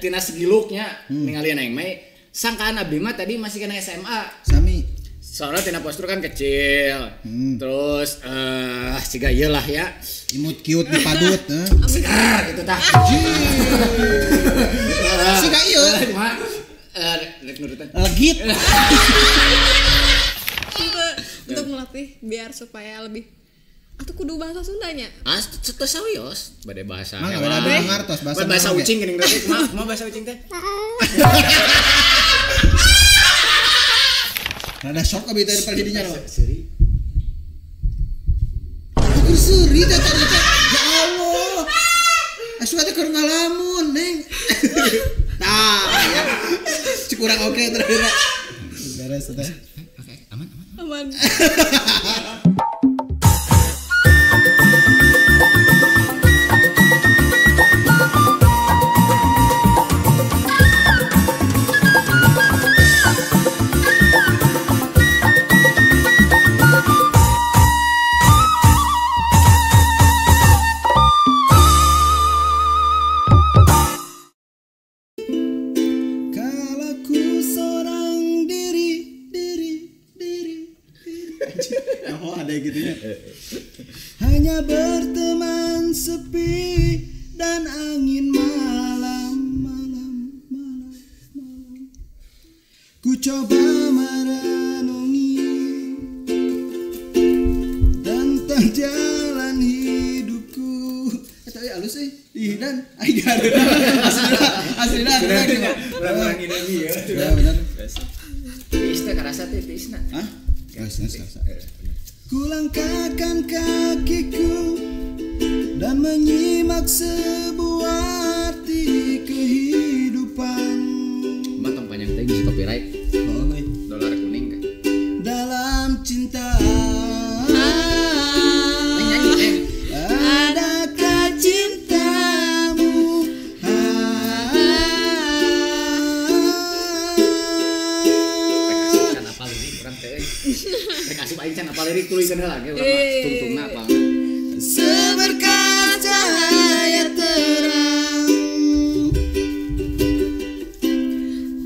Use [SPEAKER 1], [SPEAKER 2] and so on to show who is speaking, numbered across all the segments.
[SPEAKER 1] Tina segi looknya ningali Neng Mei sangkaan abdi mah tadi masih kena SMA.
[SPEAKER 2] Sami.
[SPEAKER 1] Soalnya tina postur kan kecil. Terus siga ieu lah ya.
[SPEAKER 2] Imut kiut dipadut heuh.
[SPEAKER 1] Segar gitu tah.
[SPEAKER 2] Siga ieu.
[SPEAKER 1] Kumaha? Rek nurutan.
[SPEAKER 2] Legit.
[SPEAKER 3] Untuk melatih biar supaya lebih atau kudu bahasa Sundanya.
[SPEAKER 1] Ah, teu sawios bade bahasa.
[SPEAKER 2] Mangga beda beda ngartos bahasa.
[SPEAKER 1] Bahasa ucing geuning teh. Kumaha bahasa ucing teh?
[SPEAKER 2] Rada shock abi teh di dinya loh.
[SPEAKER 1] Seuri.
[SPEAKER 2] Keur seuri teh tadi teh. Ya Allah. Asup teh keur ngalamun, Neng. Tah, ya. Cik urang oke terakhir. Beres teh.
[SPEAKER 1] Oke, aman aman.
[SPEAKER 3] Aman.
[SPEAKER 2] Gitunya. Hanya berteman sepi dan angin malam malam malam malam. Ku coba merenungi tentang jalan hidupku. Tapi halus sih dihidan. Aing asli
[SPEAKER 1] urang ini ya.
[SPEAKER 2] Benar.
[SPEAKER 1] Tiis teh karasa teh tiisna.
[SPEAKER 2] Hah? Karasa. Kulangkahkan kakiku dan menyimak sebuah arti kehidupan.
[SPEAKER 1] Matang panjang teh bisa copyright.
[SPEAKER 2] Oh,
[SPEAKER 1] dolar kuning kan.
[SPEAKER 2] Dalam cinta.
[SPEAKER 1] Nyanyi,
[SPEAKER 2] adakah cintamu?
[SPEAKER 1] Rek asup aing can apal lirik tuluykeun heula ge urang mah tungtungna apal.
[SPEAKER 2] Seberkas cahaya terang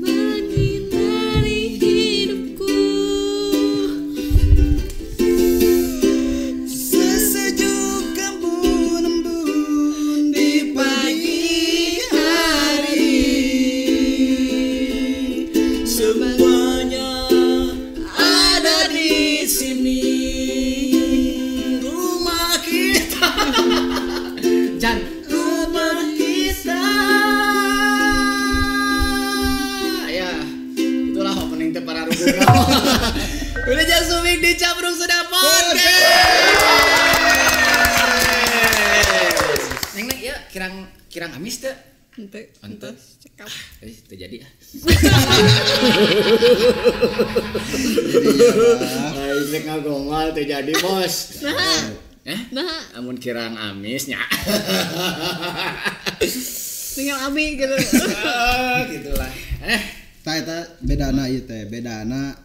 [SPEAKER 3] menyinari hidupku.
[SPEAKER 2] Sesejuk embun-embun di pagi hari. Semuanya ada di sini rumah kita.
[SPEAKER 1] Jan,
[SPEAKER 2] rumah kita.
[SPEAKER 1] Ya, itulah opening teh para rubuh. Udah jangan suming di Cabrung Sudah Podcast. Neng neng ya kirang amis teh.
[SPEAKER 3] Ente,
[SPEAKER 1] Ente.
[SPEAKER 3] cekap.
[SPEAKER 1] Teu jadi ah. Aing rek ngagomal teu jadi, Bos.
[SPEAKER 3] Nah.
[SPEAKER 1] Nah, amun kirang amis nya.
[SPEAKER 3] Tinggal abi gitu.
[SPEAKER 1] Gitulah.
[SPEAKER 2] Tah eta bedana ieu teh, bedana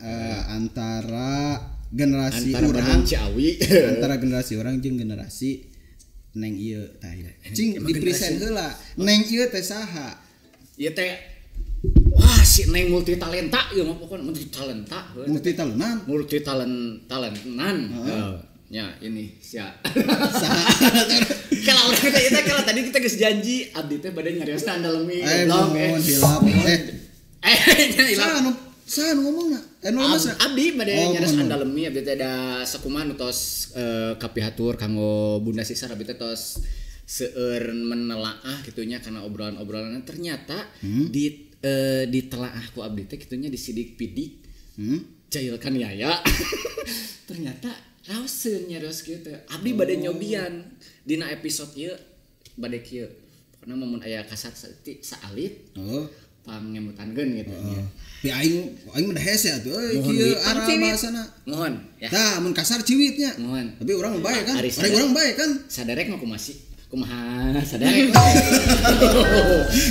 [SPEAKER 2] antara generasi urang
[SPEAKER 1] Ciawi,
[SPEAKER 2] antara generasi urang jeung generasi Neng ieu tah ieu. Cing di present heula. Neng ieu teh saha?
[SPEAKER 1] Ieu teh wah si Neng multi talenta ieu mah pokona multi talenta.
[SPEAKER 2] Multi talenan.
[SPEAKER 1] Multi talent talenan. Ya ini sia.
[SPEAKER 2] Saha?
[SPEAKER 1] Kalau urang teh ieu teh kalau tadi kita geus janji abdi teh bade nyariosna andalemi
[SPEAKER 2] goblok. Mohon hilap.
[SPEAKER 1] Nya hilap.
[SPEAKER 2] Saha nu ngomongna?
[SPEAKER 1] Abdi bade nyaris andalemi abdi teh da sakumaha nu tos kapihatur kanggo Bunda Sisar abdi teh tos seueur menelaah kitunya karena obrolan-obrolanna ternyata di ditelaah ku abdi teh kitunya disidik pidik. Jailkan yaya. Ternyata raoseun nyarios kieu teh. Abdi bade nyobian dina episode ieu bade kieu. Pokona mun aya kasar saeutik saalit. Pangemutankeun gitu nya.
[SPEAKER 2] Pi aing aing mah hese atuh euy kieu arah bahasana.
[SPEAKER 1] Mohon ya.
[SPEAKER 2] Tah mun kasar ciwitnya.
[SPEAKER 1] Mohon.
[SPEAKER 2] Tapi urang mah bae kan. Urang bae kan.
[SPEAKER 1] Saderek mah kumaha sih? Kumaha saderek.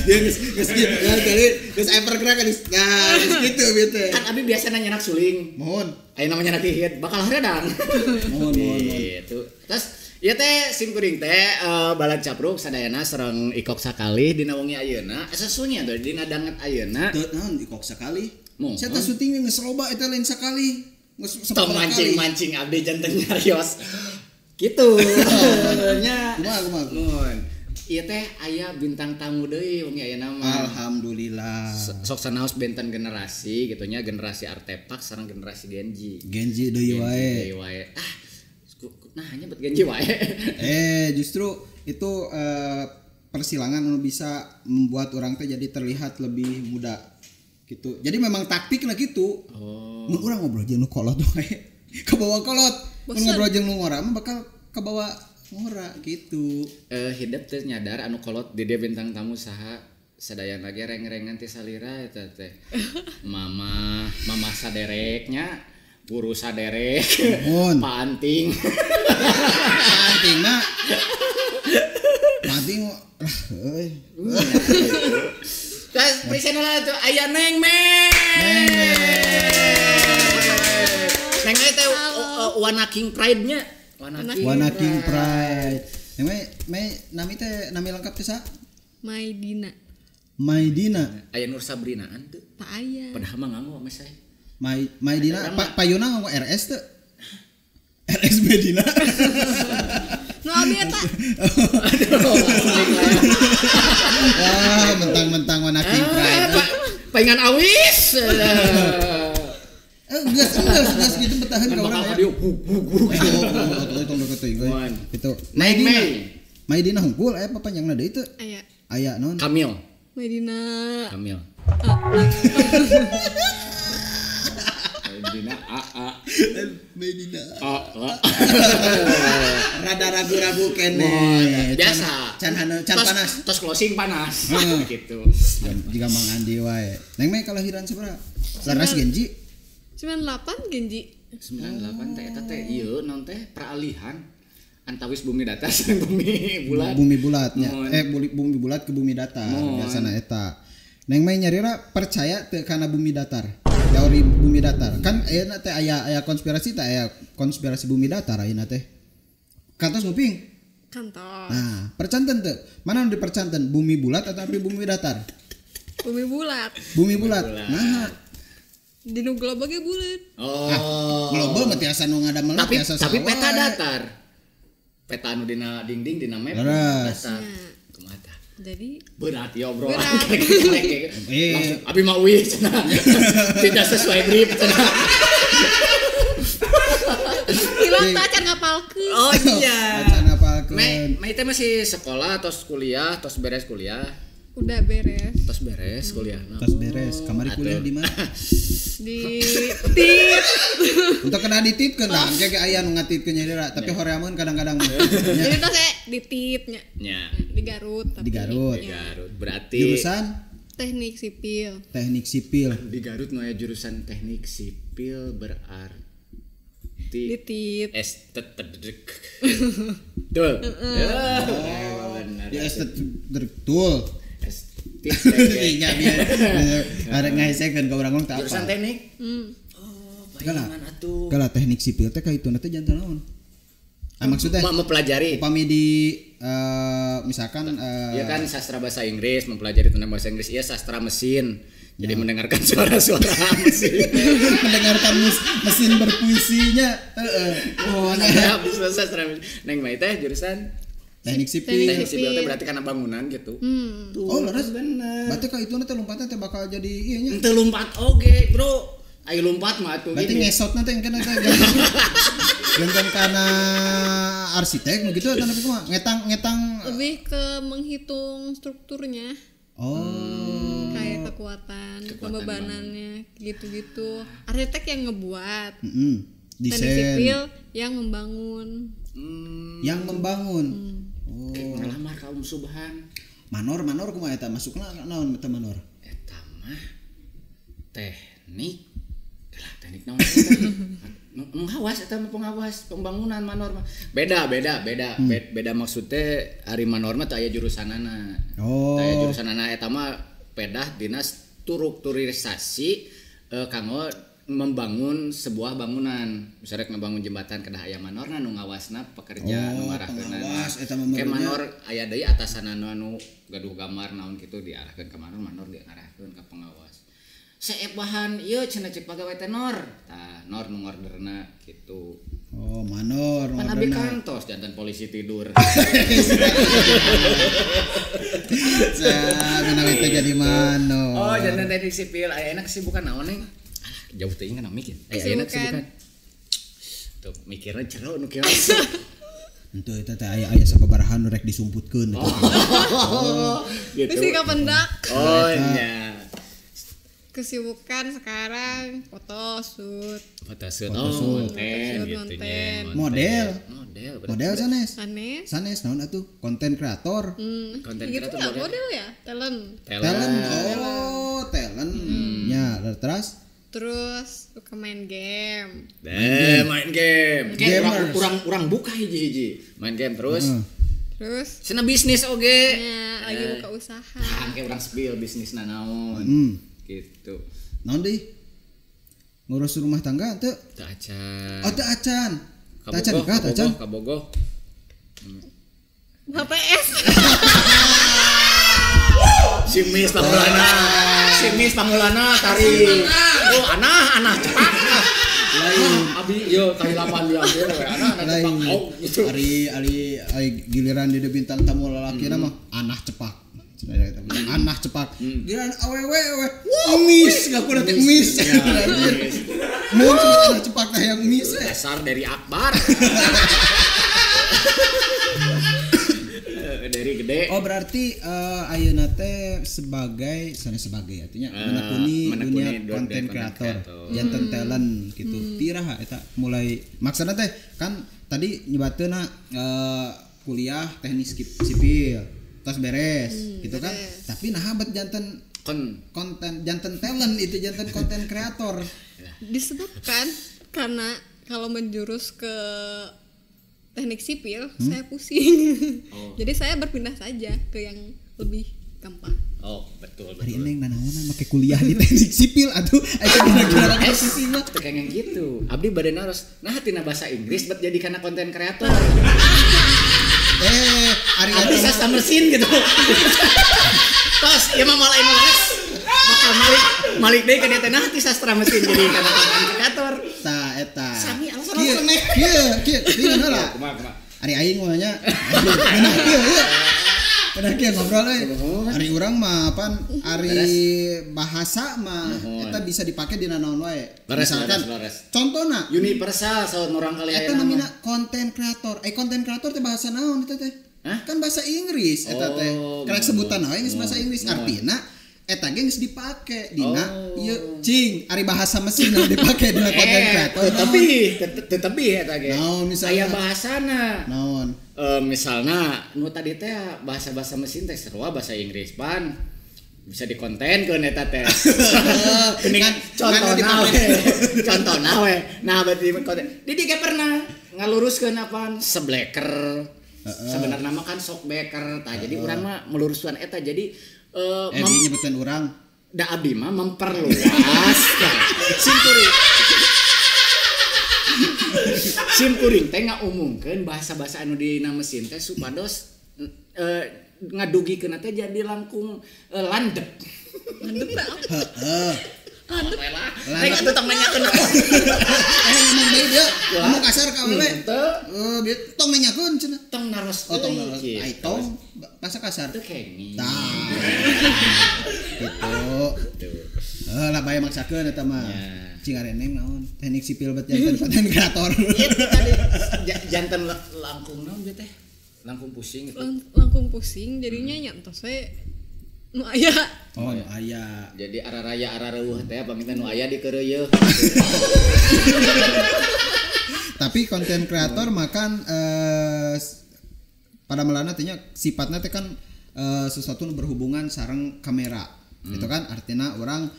[SPEAKER 2] Dia geus geus ya tadi geus aya pergerakan geus nah geus kitu bieu teh.
[SPEAKER 1] Kan abi biasana nyenak suling.
[SPEAKER 2] Mohon.
[SPEAKER 1] Aya namanya nyenak hit bakal haredang.
[SPEAKER 2] Mohon mohon.
[SPEAKER 1] Gitu. Terus Ieu teh sim kuring teh balad capruk sadayana sareng ikok sakali dina wengi ayeuna. Sasunya tuh dina danget ayeuna.
[SPEAKER 2] Teu naon ikok sakali.
[SPEAKER 1] Mohon.
[SPEAKER 2] Saya teh syuting geus loba eta lain sakali. Geus
[SPEAKER 1] Tong
[SPEAKER 2] sabaraha kali.
[SPEAKER 1] mancing-mancing abdi janten nyarios. Gitu. Nya.
[SPEAKER 2] Kumaha kumaha.
[SPEAKER 1] Mun. Ieu teh aya bintang tamu deui wengi ayeuna mah.
[SPEAKER 2] Alhamdulillah.
[SPEAKER 1] Sok sanaos benten generasi gitu nya, generasi artefak sareng generasi Genji.
[SPEAKER 2] Genji deui wae.
[SPEAKER 1] Deui wae. Ah, nah hanya buat Genji wae.
[SPEAKER 2] Justru itu persilangan anu bisa membuat orang teh jadi terlihat lebih muda gitu. Jadi memang taktik lah gitu.
[SPEAKER 1] Oh.
[SPEAKER 2] Mun urang ngobrol jeung nu kolot wae. Kebawa kolot. Mun ngobrol jeung nu ngora mah bakal kebawa ngora gitu.
[SPEAKER 1] Hidup teh nyadar anu kolot di dia bintang tamu saha sadayana ge reng-rengan ti salira eta teh. Mama, mama sadereknya, guru saderek,
[SPEAKER 2] Mohon.
[SPEAKER 1] Pak Anting.
[SPEAKER 2] Pak Anting mah. Pak Anting lah euy.
[SPEAKER 1] Tas presiden lah tuh aya Neng Mei. Neng Mei teh Wana King Pride-nya.
[SPEAKER 2] Wana King Pride. Neng Mei, Mei nami teh nami lengkap teh sa?
[SPEAKER 3] Maidina.
[SPEAKER 2] Maidina.
[SPEAKER 1] Aya Nur Sabrinaan teu.
[SPEAKER 3] Tak aya.
[SPEAKER 1] Padahal mah nganggo mah saya.
[SPEAKER 2] Maidina payuna nganggo RS teu? RS Medina.
[SPEAKER 3] Nu abi eta.
[SPEAKER 2] Wah, mentang-mentang Wana King Pride.
[SPEAKER 1] Paingan awis.
[SPEAKER 2] Geus gitu betahan ka urang.
[SPEAKER 1] Bakal dieu gug gug gug.
[SPEAKER 2] Tong deket teuing euy. Gitu.
[SPEAKER 1] Naik Mei.
[SPEAKER 2] Maidina hungkul aya papanjangna deui teu?
[SPEAKER 3] Aya.
[SPEAKER 2] Aya naon?
[SPEAKER 1] Kamil.
[SPEAKER 3] Maidina.
[SPEAKER 1] Kamil. Maidina A A.
[SPEAKER 2] Maidina
[SPEAKER 1] A A.
[SPEAKER 2] Rada ragu-ragu keneh.
[SPEAKER 1] Biasa.
[SPEAKER 2] Can can panas.
[SPEAKER 1] Tos closing panas. Gitu.
[SPEAKER 2] Jika Mang Andi wae. Neng Mei kalahiran sabaraha? Laras Genji.
[SPEAKER 3] 98 Genji.
[SPEAKER 1] 98 teh eta teh ieu naon teh peralihan antawis bumi datar sareng bumi bulat.
[SPEAKER 2] Bumi bulatnya. Bumi bulat ke bumi datar biasana eta. Neng Mei nyarira percaya teu kana bumi datar. Teori bumi datar. Kan ayeuna teh aya konspirasi teh aya konspirasi bumi datar ayeuna teh. Kantos nguping?
[SPEAKER 3] Kantos.
[SPEAKER 2] Nah, percanten teu? Mana nu dipercanten? Bumi bulat atau bumi datar?
[SPEAKER 3] Bumi bulat.
[SPEAKER 2] Bumi bulat. Nah,
[SPEAKER 3] di nu globe ge buleut.
[SPEAKER 1] Oh.
[SPEAKER 2] Globe mah tiasa nu ngadamel tiasa
[SPEAKER 1] tapi peta datar. Peta anu dina dinding dina map datar. Kumaha tah?
[SPEAKER 3] Jadi
[SPEAKER 1] berat ya obrolan. Langsung abi mah uih cenah. Tidak sesuai brief cenah.
[SPEAKER 3] Hilang tah can ngapalkeun.
[SPEAKER 1] Oh iya.
[SPEAKER 2] Can ngapalkeun.
[SPEAKER 1] Mei teh masih sekolah atau kuliah, tos beres kuliah?
[SPEAKER 3] Udah beres.
[SPEAKER 1] Tos beres kuliah.
[SPEAKER 2] Tos beres. Kamari kuliah di mana?
[SPEAKER 3] Di tit.
[SPEAKER 2] Untuk kena dititkeun lah, engke ge aya nu ngatitkeun nyadira, tapi horeameun kadang-kadang.
[SPEAKER 3] Jadi tos di titnya.
[SPEAKER 1] Nya.
[SPEAKER 3] Di Garut tapi.
[SPEAKER 2] Di Garut.
[SPEAKER 1] Di Garut. Berarti
[SPEAKER 2] jurusan
[SPEAKER 3] teknik sipil.
[SPEAKER 2] Teknik sipil.
[SPEAKER 1] Di Garut nu aya jurusan teknik sipil berarti
[SPEAKER 3] di tit.
[SPEAKER 1] S T T D. Betul.
[SPEAKER 2] Di S T betul. Iya, ada ngahesekeun ka urang teh apa.
[SPEAKER 1] Jurusan teknik? Oh, bayangan atuh.
[SPEAKER 2] Kala teknik sipil teh ka itu teh janten naon? Ah maksudnya
[SPEAKER 1] mempelajari.
[SPEAKER 2] Upami di misalkan
[SPEAKER 1] iya kan sastra bahasa Inggris, mempelajari tentang bahasa Inggris. Iya sastra mesin. Jadi mendengarkan suara-suara mesin.
[SPEAKER 2] Mendengarkan mesin berpuisinya. Heeh.
[SPEAKER 1] Oh, nah, bisa sastra mesin. Neng Mei teh jurusan
[SPEAKER 2] teknik sipil.
[SPEAKER 1] Teknik sipil teh berarti karena bangunan gitu.
[SPEAKER 3] Tuh,
[SPEAKER 2] oh, leres
[SPEAKER 1] bener.
[SPEAKER 2] Berarti ka itu teh lompatna teh bakal jadi ieu nya.
[SPEAKER 1] Henteu lompat oge, Bro. Ayo lompat mah atuh
[SPEAKER 2] berarti ngesotna teh engke teh jangan kana arsitek nu gitu atau nepi kumaha? Ngetang
[SPEAKER 3] lebih ke menghitung strukturnya.
[SPEAKER 2] Oh.
[SPEAKER 3] Kayak kekuatan pembebanannya gitu-gitu. Arsitek yang ngebuat.
[SPEAKER 2] Desain.
[SPEAKER 3] Teknik sipil yang membangun.
[SPEAKER 2] Yang membangun. Oh.
[SPEAKER 1] Ngelamar kaum Subhan.
[SPEAKER 2] Manor kumaha eta masukna naon eta manor?
[SPEAKER 1] Eta mah teknik. Lah teknik naon eta? Pengawas eta mah pengawas pembangunan manor mah. Beda. Beda maksudnya ari manor mah teu aya jurusanana.
[SPEAKER 2] Oh.
[SPEAKER 1] Teu aya jurusanana eta mah pedah dina strukturisasi kanggo membangun sebuah bangunan, misalnya ngebangun jembatan kedah aya manorna nu ngawasna pekerja nu
[SPEAKER 2] Oh,
[SPEAKER 1] ngarahkeunana.
[SPEAKER 2] pengawas eta mah
[SPEAKER 1] Ke
[SPEAKER 2] merenya.
[SPEAKER 1] manor aya deui atasan anu gaduh gambar naon kitu diarahkeun ka manor, manor diarahkeun ka pengawas. Seep bahan ieu cenah cek pagawe teh nor. Tah, nor nu ngorderna kitu.
[SPEAKER 2] Oh, manor
[SPEAKER 1] Pan abi
[SPEAKER 2] ngorderna.
[SPEAKER 1] kantos jantan polisi tidur.
[SPEAKER 2] Menawi teh jadi manor.
[SPEAKER 1] Oh, jantan teknik sipil aya enak kesibukan naon neng? Alah, jauh teuing kana mikir. Aya enak
[SPEAKER 3] Kesibukan.
[SPEAKER 1] kesibukan. Tuh, mikirna jero nu kieu.
[SPEAKER 2] Henteu eta teh aya aya sababaraha nu rek disumputkeun.
[SPEAKER 1] Oh, gitu.
[SPEAKER 3] Terus kapendak.
[SPEAKER 1] Oh, nya.
[SPEAKER 3] Kesibukan sekarang photoshoot.
[SPEAKER 1] Photoshoot, oh, konten gitu nya.
[SPEAKER 2] Model.
[SPEAKER 1] Model.
[SPEAKER 2] Model sanes.
[SPEAKER 3] Sanes.
[SPEAKER 2] Sanes naon atuh? Konten kreator.
[SPEAKER 1] Konten
[SPEAKER 3] gitu
[SPEAKER 1] kreator
[SPEAKER 3] ya,
[SPEAKER 1] boleh.
[SPEAKER 3] model ya, talent.
[SPEAKER 2] Talent. Oh, talent. Ya, terus
[SPEAKER 3] Terus suka main game.
[SPEAKER 1] Main game. Kayak
[SPEAKER 2] Gamers.
[SPEAKER 1] urang buka hiji-hiji. Main game terus.
[SPEAKER 3] Terus
[SPEAKER 1] Cenah bisnis oge.
[SPEAKER 3] ya, lagi buka usaha.
[SPEAKER 1] Tah, engke urang spill bisnisna naon. Gitu.
[SPEAKER 2] Naon deui? Ngurus rumah tangga teu?
[SPEAKER 1] Teu acan.
[SPEAKER 2] Oh, teu acan. Teu acan
[SPEAKER 1] Kabogoh,
[SPEAKER 2] nikah, teu acan.
[SPEAKER 1] kabogoh, kabogoh.
[SPEAKER 3] HPS.
[SPEAKER 1] Si Miss Pangulana. Si Miss Pangulana tarik. Oh, anah cepak. Lain. Abi ieu kahilapan diambil we. Anah cepak.
[SPEAKER 2] Lain.
[SPEAKER 1] Oh, gitu.
[SPEAKER 2] Ari ari ari giliran di bintang tamu lalakina mah anah cepak. Anah cepak. Giliran awewe we. Miss, ngaku nanti miss. Mun anah cepak teh yang miss. We.
[SPEAKER 1] Dasar dari Akbar. Dari gede.
[SPEAKER 2] Oh berarti ayeuna teh sebagai sanes sebagai artinya menekuni
[SPEAKER 1] menekuni
[SPEAKER 2] dunia konten kreator, janten talent gitu. Tiraha eta mulai maksudna teh kan tadi nyebatkeunna kuliah teknik sipil tos beres gitu kan. Tapi nah bet janten konten janten talent itu janten konten kreator.
[SPEAKER 3] Disebabkan karena kalau menjurus ke teknik sipil saya pusing. Jadi saya berpindah saja ke yang lebih gampang.
[SPEAKER 1] Oh, betul
[SPEAKER 2] Hari
[SPEAKER 1] betul.
[SPEAKER 2] ini nanaonan make kuliah di teknik sipil atuh aya kira-kira pusing mah.
[SPEAKER 1] Teu kengeng gitu. Abdi bade naros. Nah tina bahasa Inggris bet jadi kana konten kreator.
[SPEAKER 2] Ari
[SPEAKER 1] Abdi sastra mesin gitu. Tos, ieu mah moal anu leres. Bakal malik deui ka dieu teh nah ti sastra mesin jadi kana konten kreator.
[SPEAKER 2] Ta eta.
[SPEAKER 1] Sami alasan
[SPEAKER 2] Kieu
[SPEAKER 1] aneh.
[SPEAKER 2] kieu kieu kieu heula.
[SPEAKER 1] Kumaha kumaha.
[SPEAKER 2] Ari aing mah nya. Ngeunah kieu ieu. Ngeunah kieu ngobrol euy. Ari urang mah apaan ari bahasa mah eta bisa dipake dina naon wae. Misalkan contohna
[SPEAKER 1] Universal saur urang kali
[SPEAKER 2] eta namina konten kreator. Konten kreator teh bahasa naon eta teh? Kan bahasa Inggris eta teh. Karek sebutan wae geus bahasa Inggris artina eta ge geus dipake dina ieu cing ari bahasa mesin nu dipake dina konten kreator.
[SPEAKER 1] Tetapi eta ge.
[SPEAKER 2] Naon misalna?
[SPEAKER 1] Aya bahasana.
[SPEAKER 2] Naon?
[SPEAKER 1] Misalna nu tadi teh bahasa-bahasa mesin teh sarua bahasa Inggris pan bisa dikontenkeun eta teh. Geuning contohna we. Contohna we. Nah berarti konten. Di ge pernah ngaluruskeun apaan sebleker. Sebenarnya mah kan sok beker tah. Jadi urang mah meluruskan eta jadi
[SPEAKER 2] nyebutan urang
[SPEAKER 1] da abdi mah memperluas simkuring. Simkuring teh ngaumumkeun bahasa-bahasa anu dina mesin teh supados ngadugikeun teh jadi langkung landep.
[SPEAKER 3] Landep teh apa?
[SPEAKER 2] Heeh.
[SPEAKER 3] Landep.
[SPEAKER 1] Rek atuh tong nanyakeun.
[SPEAKER 2] Ngomong deui dia, ngomong kasar ka awewe.
[SPEAKER 1] Henteu.
[SPEAKER 2] Bieu tong nanyakeun cenah.
[SPEAKER 1] Tong naros.
[SPEAKER 2] Oh, tong naros. Ai tong bahasa kasar.
[SPEAKER 1] Teu kenging.
[SPEAKER 2] Tah. Gitu. Heuh lah bae maksakeun eta mah. Cing areneng naon? Teknik sipil bet janten konten kreator.
[SPEAKER 1] Itu tadi janten langkung naon bieu teh? Langkung pusing gitu.
[SPEAKER 3] Langkung pusing jadinya nya entos we nu aya.
[SPEAKER 2] Oh, nu aya.
[SPEAKER 1] Jadi araraya arareueuh teh panginten nu aya dikeureuyeun.
[SPEAKER 2] Tapi konten kreator makan pada melana teh nya sifatna teh kan sesuatu nu berhubungan sareng kamera. Gitu kan artinya orang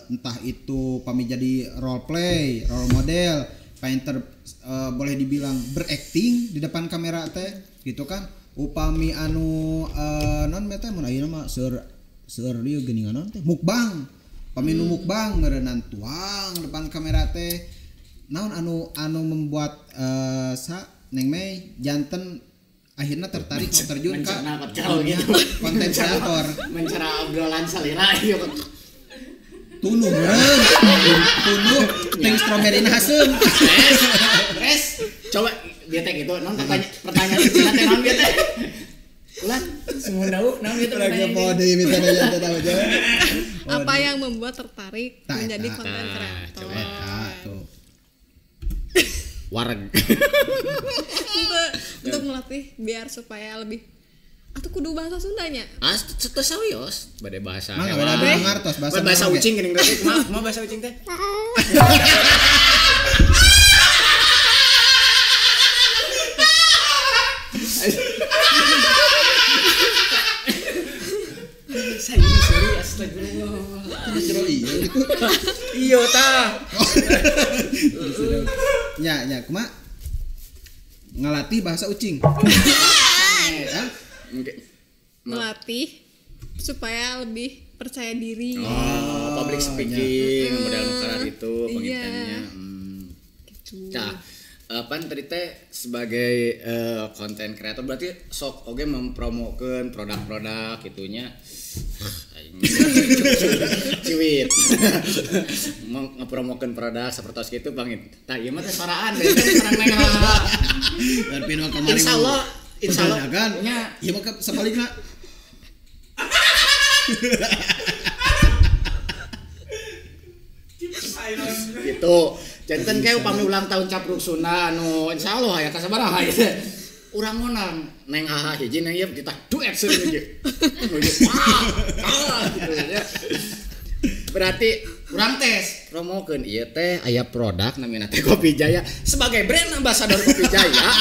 [SPEAKER 2] entah itu pami jadi role play, role model, painter boleh dibilang berakting di depan kamera teh gitu kan. Upami anu non teh mun ayeuna mah seueur seueur ieu geuningan teh mukbang. Pami nu mukbang meureunnan tuang depan kamera teh. Naon anu membuat sa Neng Mei janten akhirnya tertarik terjun ka konten kreator.
[SPEAKER 1] Mencerna obrolan salira ieu.
[SPEAKER 2] Tunuh meureun. Tunuh ting strawberry na haseum.
[SPEAKER 1] Res. Coba dia teh gitu non pertanyaan teh naon dia teh. Ulan semua dawuh naon gitu
[SPEAKER 2] pertanyaan. Lagi deui minta nanya teh jawab.
[SPEAKER 3] Apa yang membuat tertarik menjadi konten kreator?
[SPEAKER 2] Tuh.
[SPEAKER 1] Wareg.
[SPEAKER 3] Untuk melatih biar supaya lebih atau kudu bahasa Sundanya.
[SPEAKER 1] Ah, teu sawios bade bahasa.
[SPEAKER 2] Mangga bade ngartos bahasa
[SPEAKER 1] ucing geuning teh. Kumaha bahasa ucing teh? Saya ini sorry astagfirullah.
[SPEAKER 2] Iya gitu.
[SPEAKER 1] Iya tah.
[SPEAKER 2] Nya kumaha? Ngalatih bahasa ucing. Hah?
[SPEAKER 3] Melatih supaya lebih percaya diri.
[SPEAKER 1] Oh, public speaking, model nu itu pengintennya. Gitu. Nah, pan tadi teh sebagai konten kreator berarti sok oge mempromokeun produk-produk gitunya. Ciwit. Ngepromokeun produk sapertos kitu pangin. Tah ieu mah teh soraan teh sareng neng. Insyaallah insyaallah
[SPEAKER 2] kan nya ieu mah sebalikna.
[SPEAKER 1] Gitu. Janten kayak upami ulang tahun Capruk Sunda anu insyaallah aya kasabaraha ieu teh. Urang ngonang neng haha hiji neng ieu kita duet seueur ieu. Wah, gitu ya. Berarti urang tes promokeun ieu teh aya produk namina teh Kopi Jaya sebagai brand ambassador Kopi Jaya ya.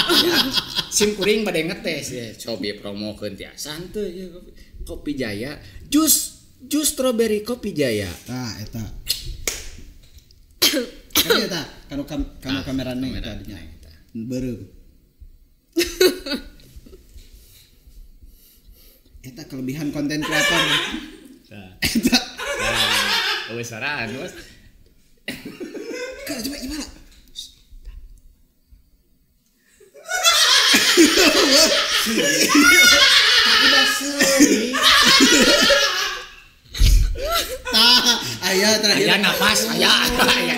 [SPEAKER 1] Sim kuring bade ngetes ya cobi promokeun tiasa henteu ieu Kopi Jaya jus strawberry Kopi Jaya.
[SPEAKER 2] Tah eta. Kan eta kanu kamerane tadinya. Beureum. Eta kelebihan konten kreator. Eta.
[SPEAKER 1] Eueuh saraan, Bos.
[SPEAKER 2] Kak, coba gimana?
[SPEAKER 1] Udah seri.
[SPEAKER 2] Tah, aya terakhir.
[SPEAKER 1] Aya napas, aya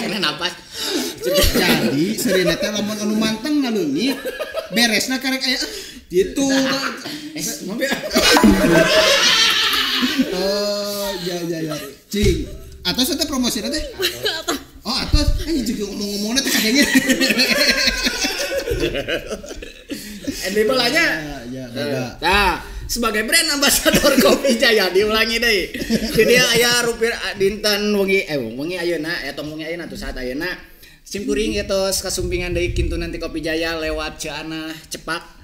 [SPEAKER 1] kena napas.
[SPEAKER 2] Jadi serina teh lamun anu manteng ngaleungit, beresna karek aya gitu. Oh, ya. Cing. Atos teh promosi teh? Oh, atos. Juga ngomong-ngomongna teh kadangnya.
[SPEAKER 1] Label aja.
[SPEAKER 2] Ya,
[SPEAKER 1] nah, sebagai brand ambassador Kopi Jaya diulangi deui. Jadi aya rupir dinten wengi wengi ayeuna tong wengi ayeuna tuh saat ayeuna sim kuring ieu tos kasumpingan deui kintunan ti Kopi Jaya lewat Ceanah Cepak.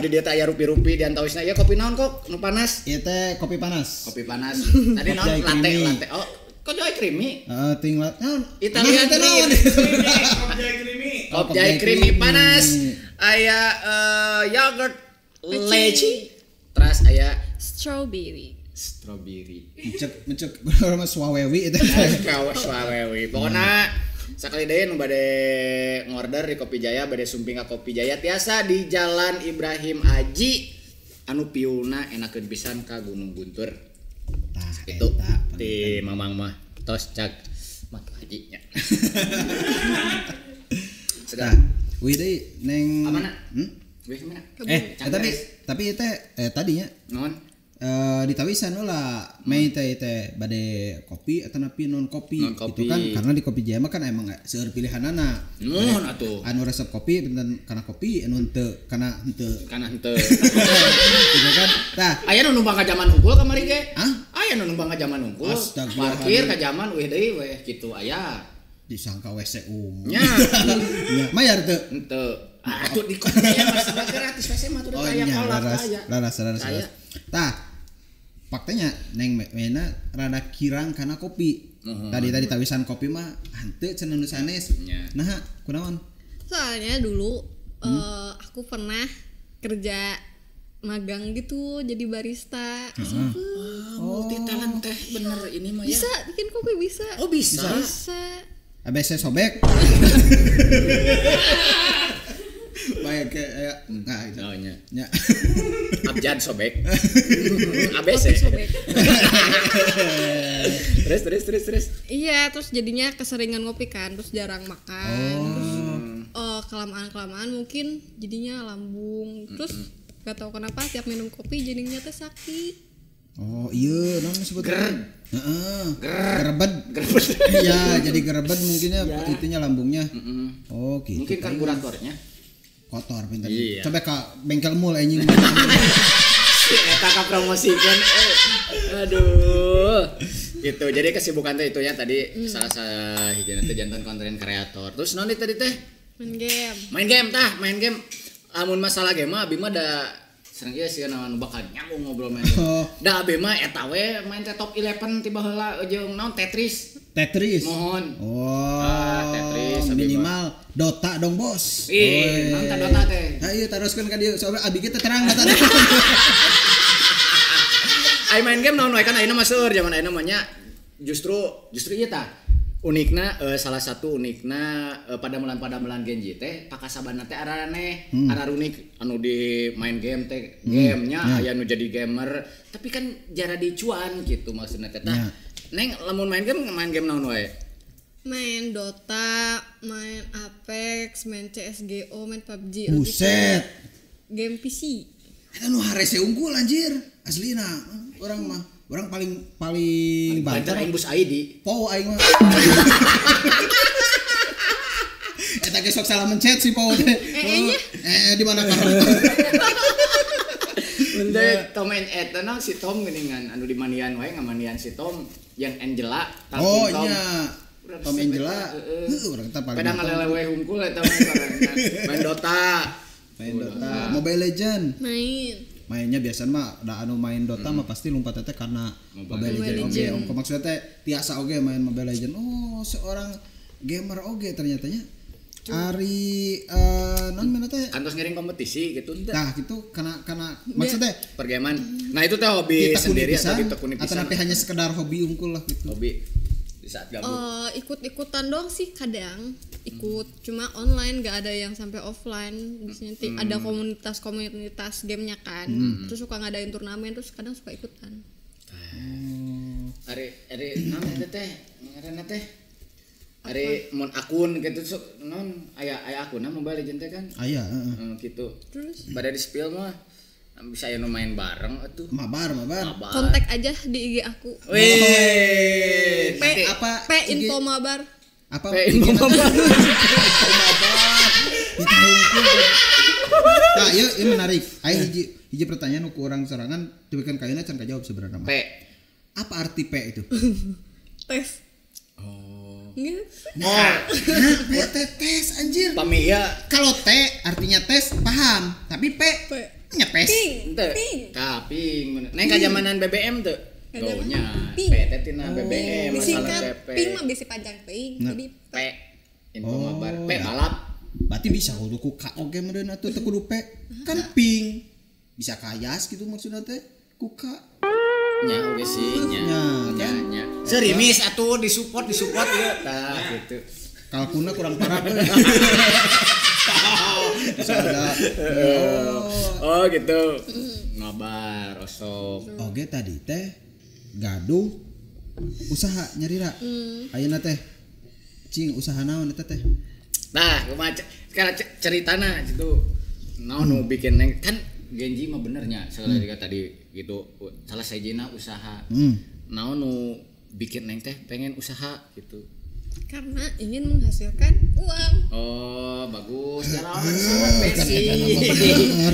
[SPEAKER 1] Di dieu teh aya rupi-rupi di antawisna ieu kopi naon kok nu panas?
[SPEAKER 2] Ieu teh kopi panas.
[SPEAKER 1] Kopi panas. Tadi naon latte. Oh, kok joy creamy?
[SPEAKER 2] Heeh, ting naon?
[SPEAKER 1] Italian creamy. Kopi Jaya creamy panas. Aya yogurt leci. Terus aya
[SPEAKER 3] strawberry.
[SPEAKER 2] Mencek mah swawewi eta.
[SPEAKER 1] Swawewi. Pokona sakali deui nu bade ngorder di Kopi Jaya, bade sumping ka Kopi Jaya tiasa di Jalan Ibrahim Aji anu piulna enakeun pisan ka Gunung Guntur.
[SPEAKER 2] Tah
[SPEAKER 1] itu di Mamang mah tos cak mah haji nya.
[SPEAKER 2] Sudah. Wih deui neng
[SPEAKER 1] mana? Wih mana?
[SPEAKER 2] Tapi ieu teh tadinya
[SPEAKER 1] naon?
[SPEAKER 2] Ditawisan lah mei teh bade kopi atau napi non kopi gitu kan, karena di Kopi Jaya mah kan emang seueur pilihanana.
[SPEAKER 1] Nuhun atuh.
[SPEAKER 2] Anu resep kopi benten kana kopi, anu henteu kana henteu.
[SPEAKER 1] Kana henteu.
[SPEAKER 2] Gitu kan. Tah,
[SPEAKER 1] aya nu numpang ka jaman unggul kamari ge.
[SPEAKER 2] Hah?
[SPEAKER 1] Aya nu numpang ka jaman unggul. Parkir ka jaman weh deui weh kitu aya.
[SPEAKER 2] Disangka WC umum.
[SPEAKER 1] Nya.
[SPEAKER 2] Mayar teu?
[SPEAKER 1] Henteu. Atuh di Kopi Jaya mah gratis WC mah tuh aya kolak aya.
[SPEAKER 2] Laras. Tah, faktanya neng mena rada kirang karena kopi. Tadi tawisan kopi mah henteu cenah nu sanes. Nah, kunaon?
[SPEAKER 3] Soalnya dulu aku pernah kerja magang gitu jadi barista.
[SPEAKER 1] Multi talent teh bener ini mah ya.
[SPEAKER 3] Bisa bikin kopi bisa.
[SPEAKER 1] Oh bisa.
[SPEAKER 3] Bisa.
[SPEAKER 2] ABC sobek. Baik kayak nah itu.
[SPEAKER 1] Oh nya.
[SPEAKER 2] Nya.
[SPEAKER 1] Abjad sobek. ABC.
[SPEAKER 3] Kopi sobek.
[SPEAKER 1] Terus.
[SPEAKER 3] Iya, terus jadinya keseringan ngopi kan, terus jarang makan. Terus kelamaan-kelamaan mungkin jadinya lambung. Terus gak tahu kenapa tiap minum kopi jadinya teh sakit.
[SPEAKER 2] Oh iya, namanya sebetulnya. Heeh. Gerebed. Iya, jadi gerebed mungkinnya ya. Itunya lambungnya. Oh gitu.
[SPEAKER 1] Mungkin karburatornya
[SPEAKER 2] kotor pintar.
[SPEAKER 1] Iya.
[SPEAKER 2] Coba ke bengkel mul anjing.
[SPEAKER 1] Si eta ka promosikeun. Aduh. Gitu. Jadi kesibukan teh itu ya tadi salah sahijina teh jantan konten kreator. Terus naon tadi teh?
[SPEAKER 3] Main game.
[SPEAKER 1] Main game tah, main game. Amun masalah game mah abi mah da sering ieu sih naon bakal nyambung ngobrol main game. Da abi mah eta we main teh top 11 tiba heula jeung naon Tetris.
[SPEAKER 2] Tetris.
[SPEAKER 1] Mohon.
[SPEAKER 2] Oh.
[SPEAKER 1] Tetris
[SPEAKER 2] minimal Dota dong bos.
[SPEAKER 1] Ih, naon tah Dota teh?
[SPEAKER 2] Nah iya teruskeun ka dieu soalnya abi kita terang Dota.
[SPEAKER 1] Ai main game naon we kan ayeuna mah seueur zaman ayeuna mah nya justru ieu tah. Unikna salah satu unikna padamelan-padamelan Genji teh pakasabana teh araraneh, ararunik anu di main game teh gamenya aya nu jadi gamer tapi kan jara dicuan gitu maksudna teh. Tah Neng lamun main game naon wae?
[SPEAKER 3] Main Dota, main Apex, main CS:GO, main PUBG.
[SPEAKER 2] Buset.
[SPEAKER 3] Game PC.
[SPEAKER 2] Eta nu harese unggul anjir, aslina. Urang mah orang paling
[SPEAKER 1] banter aing bus ID.
[SPEAKER 2] Po aing mah. Eta ge sok salah mencet si Po teh. Di mana karakter?
[SPEAKER 1] Bende Tom and eta naon si Tom geuningan anu di mandian wae ngamandian si Tom yang Angela.
[SPEAKER 2] Oh iya. Tom Angela. Heuh urang eta paling.
[SPEAKER 1] Kadang ngalelewe hungkul eta mah main Dota.
[SPEAKER 2] Main Dota, Mobile Legend.
[SPEAKER 3] Main.
[SPEAKER 2] Mainnya biasa mah da anu main Dota mah pasti lompat teh karena Mobile Legend oge. Ongko maksudnya teh tiasa oge main Mobile Legend. Oh, seorang gamer oge ternyata nya. Ari non mana teh?
[SPEAKER 1] Kantos ngiring kompetisi gitu teh.
[SPEAKER 2] Tah gitu karena maksudnya
[SPEAKER 1] pergaman. Nah, itu teh hobi sendiri atau ditekuni pisan.
[SPEAKER 2] Atau tapi hanya sekedar hobi unggul lah gitu.
[SPEAKER 1] Hobi di saat gabut.
[SPEAKER 3] Ikut-ikutan doang sih kadang. Ikut cuma online gak ada yang sampai offline biasanya ada komunitas-komunitas gamenya kan. Terus suka ngadain turnamen terus kadang suka ikutan.
[SPEAKER 1] Ari naon eta teh ngaranna teh? Ari mun akun gitu sok naon aya akunna Mobile Legends teh kan?
[SPEAKER 2] Aya heeh.
[SPEAKER 1] Gitu.
[SPEAKER 3] Terus
[SPEAKER 1] bada di spill mah bisa aya nu main bareng atuh.
[SPEAKER 2] Mabar.
[SPEAKER 3] Kontak aja di IG aku.
[SPEAKER 1] Wih.
[SPEAKER 3] P apa P info mabar.
[SPEAKER 2] Apa P info mabar? Nah, ieu menarik. Aya hiji pertanyaan nu ku urang sorangan tibikeun ka ayeuna can kajawab sebenarnya mah.
[SPEAKER 1] P.
[SPEAKER 2] Apa arti P itu?
[SPEAKER 3] Tes.
[SPEAKER 1] Oh.
[SPEAKER 2] Nah, P tes anjir.
[SPEAKER 1] Pami ya.
[SPEAKER 2] Kalau T artinya tes paham, tapi P nyepes.
[SPEAKER 1] Ping. Kaping. Neng kajamanan BBM teu. Nya, P teh tina BBM masalah P.
[SPEAKER 3] Ping mah bisi panjang teuing. Jadi
[SPEAKER 1] P info mabar, P balap.
[SPEAKER 2] Berarti bisa kudu ku K oge meureun atuh teu kudu P. Kan ping. Bisa kayas gitu maksudna teh ku K.
[SPEAKER 1] Nya oge sih nya. Nya. Serimis atuh disupport ieu tah gitu.
[SPEAKER 2] Kalkuna kurang parah. Bisa ada.
[SPEAKER 1] Oh gitu. Mabar osok.
[SPEAKER 2] Oge tadi teh gaduh usaha nyarira. Ayeuna teh cing usaha naon eta teh?
[SPEAKER 1] Nah, kumaha sekarang ceritana gitu. Naon nu bikin neng kan Genji mah benernya sekali lagi tadi gitu salah sajina usaha. Naon nu bikin neng teh pengen usaha gitu.
[SPEAKER 3] Karena ingin menghasilkan uang.
[SPEAKER 1] Oh, bagus. Jalan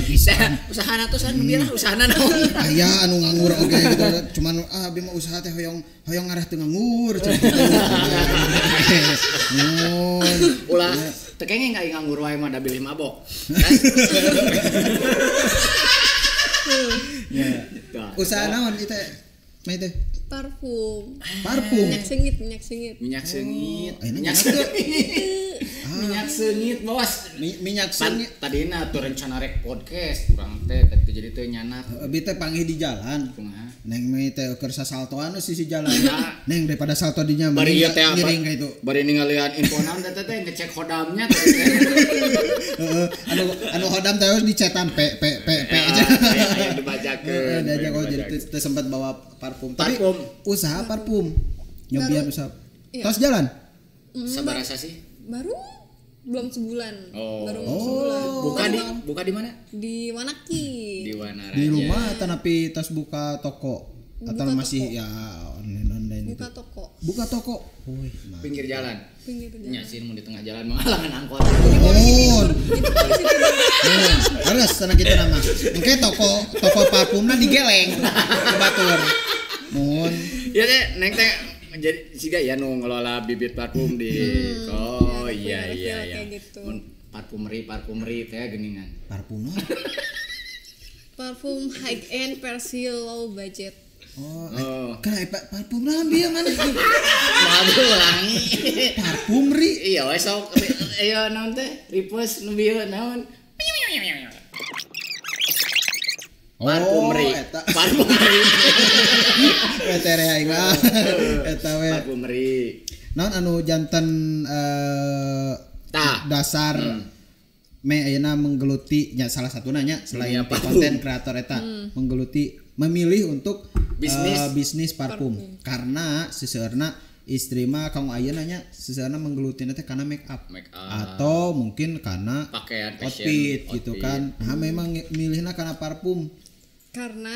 [SPEAKER 1] bisa. Usaha na tuh san biar usaha na naon.
[SPEAKER 2] Aya anu nganggur oge gitu. Cuman abi mah usaha teh hoyong ngarah teu nganggur.
[SPEAKER 1] Ulah teu kenging aing nganggur wae mah da bilih mabok.
[SPEAKER 2] Ya. Usaha naon ieu teh? Mah teh?
[SPEAKER 3] Parfum.
[SPEAKER 2] Parfum.
[SPEAKER 3] Minyak sengit.
[SPEAKER 1] Minyak sengit, bos.
[SPEAKER 2] Minyak sengit.
[SPEAKER 1] Tadina tuh rencana rek podcast kurang teh tadi jadi teu nyanak.
[SPEAKER 2] Abi teh panggih di jalan.
[SPEAKER 1] Kumaha?
[SPEAKER 2] Neng mah teh keur sasaltoan sisi jalan. Neng daripada salto dinya
[SPEAKER 1] bari ieu teh
[SPEAKER 2] ngiring ka itu.
[SPEAKER 1] Bari ningalian info naon teh teh ngecek hodamnya teh.
[SPEAKER 2] Heeh, anu hodam teh harus dicetan P P P P
[SPEAKER 1] aja. Aya dibajakeun.
[SPEAKER 2] Heeh, oh jadi teh sempat bawa parfum. Tapi usaha parfum. Nyobian usaha. Tos jalan.
[SPEAKER 1] Sabaraha sih?
[SPEAKER 3] Baru belum sebulan.
[SPEAKER 1] Oh.
[SPEAKER 3] Baru sebulan.
[SPEAKER 1] Buka di mana?
[SPEAKER 3] Di Wanaki.
[SPEAKER 1] Di Wanaraja.
[SPEAKER 2] Di rumah atau napi tos buka toko atau buka masih toko. Ya online
[SPEAKER 3] buka
[SPEAKER 2] gitu.
[SPEAKER 3] Toko.
[SPEAKER 2] Buka toko. Woi,
[SPEAKER 1] pinggir jalan.
[SPEAKER 3] Pinggir jalan.
[SPEAKER 1] Nyasin mau di tengah jalan menghalangan angkot.
[SPEAKER 2] Oh. Harus sana kita nama. Engke toko parfumna digeleng ke batur. Mohon.
[SPEAKER 1] Ya teh neng teh jadi siga ya nu ngelola bibit parfum di oh iya iya iya.
[SPEAKER 3] Gitu.
[SPEAKER 1] Parfumeri teh geuningan.
[SPEAKER 2] Parfum
[SPEAKER 3] Parfum high end versi low budget.
[SPEAKER 2] Oh, kan parfum naon bieu maneh?
[SPEAKER 1] Mah ulangi.
[SPEAKER 2] Parfumeri.
[SPEAKER 1] Iya we sok ieu naon teh? Ripes nu bieu naon? Parfumeri. Parfumeri.
[SPEAKER 2] Eta re aing mah. Eta we.
[SPEAKER 1] Parfumeri.
[SPEAKER 2] Naon anu janten dasar me ayeuna menggeluti nya salah satuna nya selain konten kreator eta menggeluti memilih untuk bisnis parfum karena seseueurna istri mah kanggo ayeuna nya seseueurna menggelutina teh karena make up atau mungkin karena
[SPEAKER 1] pakaian fashion
[SPEAKER 2] outfit gitu kan. Nah memang milihna karena parfum.
[SPEAKER 3] Karena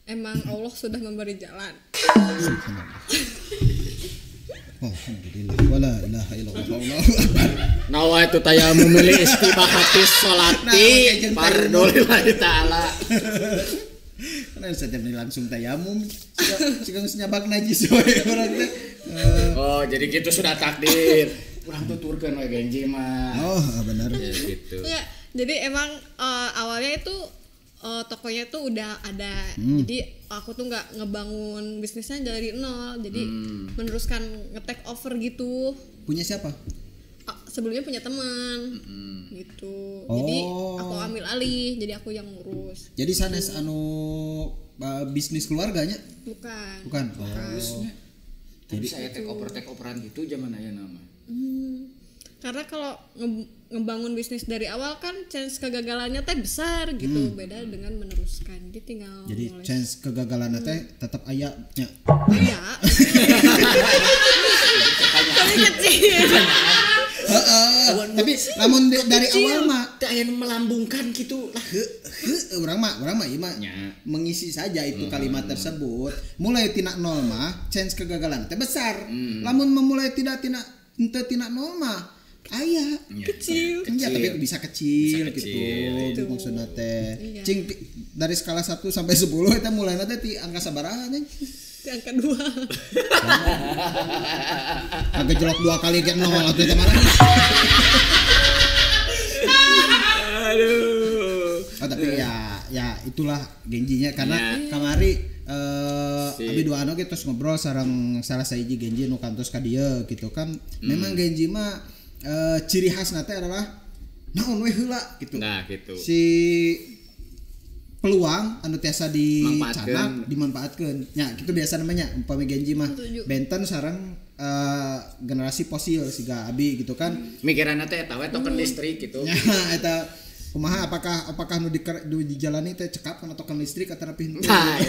[SPEAKER 3] emang Allah sudah memberi jalan.
[SPEAKER 2] Alhamdulillah wala ilaha illallah wallahu akbar.
[SPEAKER 1] Nawa itu tayamum milih istibahati sholati fardolillahi ta'ala.
[SPEAKER 2] Karena setiap ini langsung tayamum siga geus nyabak najis we urang teh.
[SPEAKER 1] Oh, jadi gitu sudah takdir. Urang tuturkeun we Genji mah.
[SPEAKER 2] Oh, benar.
[SPEAKER 1] Ya, gitu.
[SPEAKER 3] Ya, jadi emang awalnya itu tokonya tuh udah ada. Jadi aku tuh nggak ngebangun bisnisnya dari nol. Jadi meneruskan nge-take over gitu.
[SPEAKER 2] Punya siapa?
[SPEAKER 3] Sebelumnya punya teman. Gitu. Oh. Jadi aku ambil alih, jadi aku yang ngurus.
[SPEAKER 2] Jadi sanes anu bisnis keluarganya?
[SPEAKER 3] Bukan.
[SPEAKER 2] Bukan. Oh.
[SPEAKER 1] Jadi saya take overan gitu zaman ayeuna mah.
[SPEAKER 3] Karena kalau ngebangun bisnis dari awal kan chance kegagalannya teh besar gitu, beda dengan meneruskan. Jadi tinggal
[SPEAKER 2] jadi mulai. Chance kegagalannya teh tetap aya nya.
[SPEAKER 3] Aya. Tapi kecil.
[SPEAKER 2] Heeh. Tapi lamun dari awal mah
[SPEAKER 1] teh aya nu melambungkan gitu lah.
[SPEAKER 2] Heuh, urang mah ieu mah mengisi saja itu kalimat tersebut. Mulai tina nol mah chance kegagalan teh besar. Lamun memulai tidak tina henteu tina nol mah aya
[SPEAKER 3] kecil.
[SPEAKER 2] Ya, tapi bisa kecil gitu maksudna teh.
[SPEAKER 3] Iya.
[SPEAKER 2] Cing dari skala 1 sampai 10 eta mulaina teh ti angka sabaraha nya?
[SPEAKER 3] Ti angka 2.
[SPEAKER 2] Agak jelok 2 kali ge 0 atuh teh marah.
[SPEAKER 1] Aduh.
[SPEAKER 2] Oh, tapi ya itulah Genjinya karena kamari abi dua anu ge terus ngobrol sareng salah sahiji Genji nu kantos ka dieu gitu kan. Memang Genji mah ciri khas nate adalah naon we heula gitu.
[SPEAKER 1] Nah, gitu.
[SPEAKER 2] Si peluang anu tiasa dicanak dimanfaatkeun. Nya kitu biasa namanya umpami Genji mah benten sareng generasi fosil siga abi gitu kan.
[SPEAKER 1] Mikiranna teh eta we token listrik gitu.
[SPEAKER 2] Nya eta kumaha apakah nu dijalani teh cekap kana token listrik atau tapi henteu.
[SPEAKER 1] Tah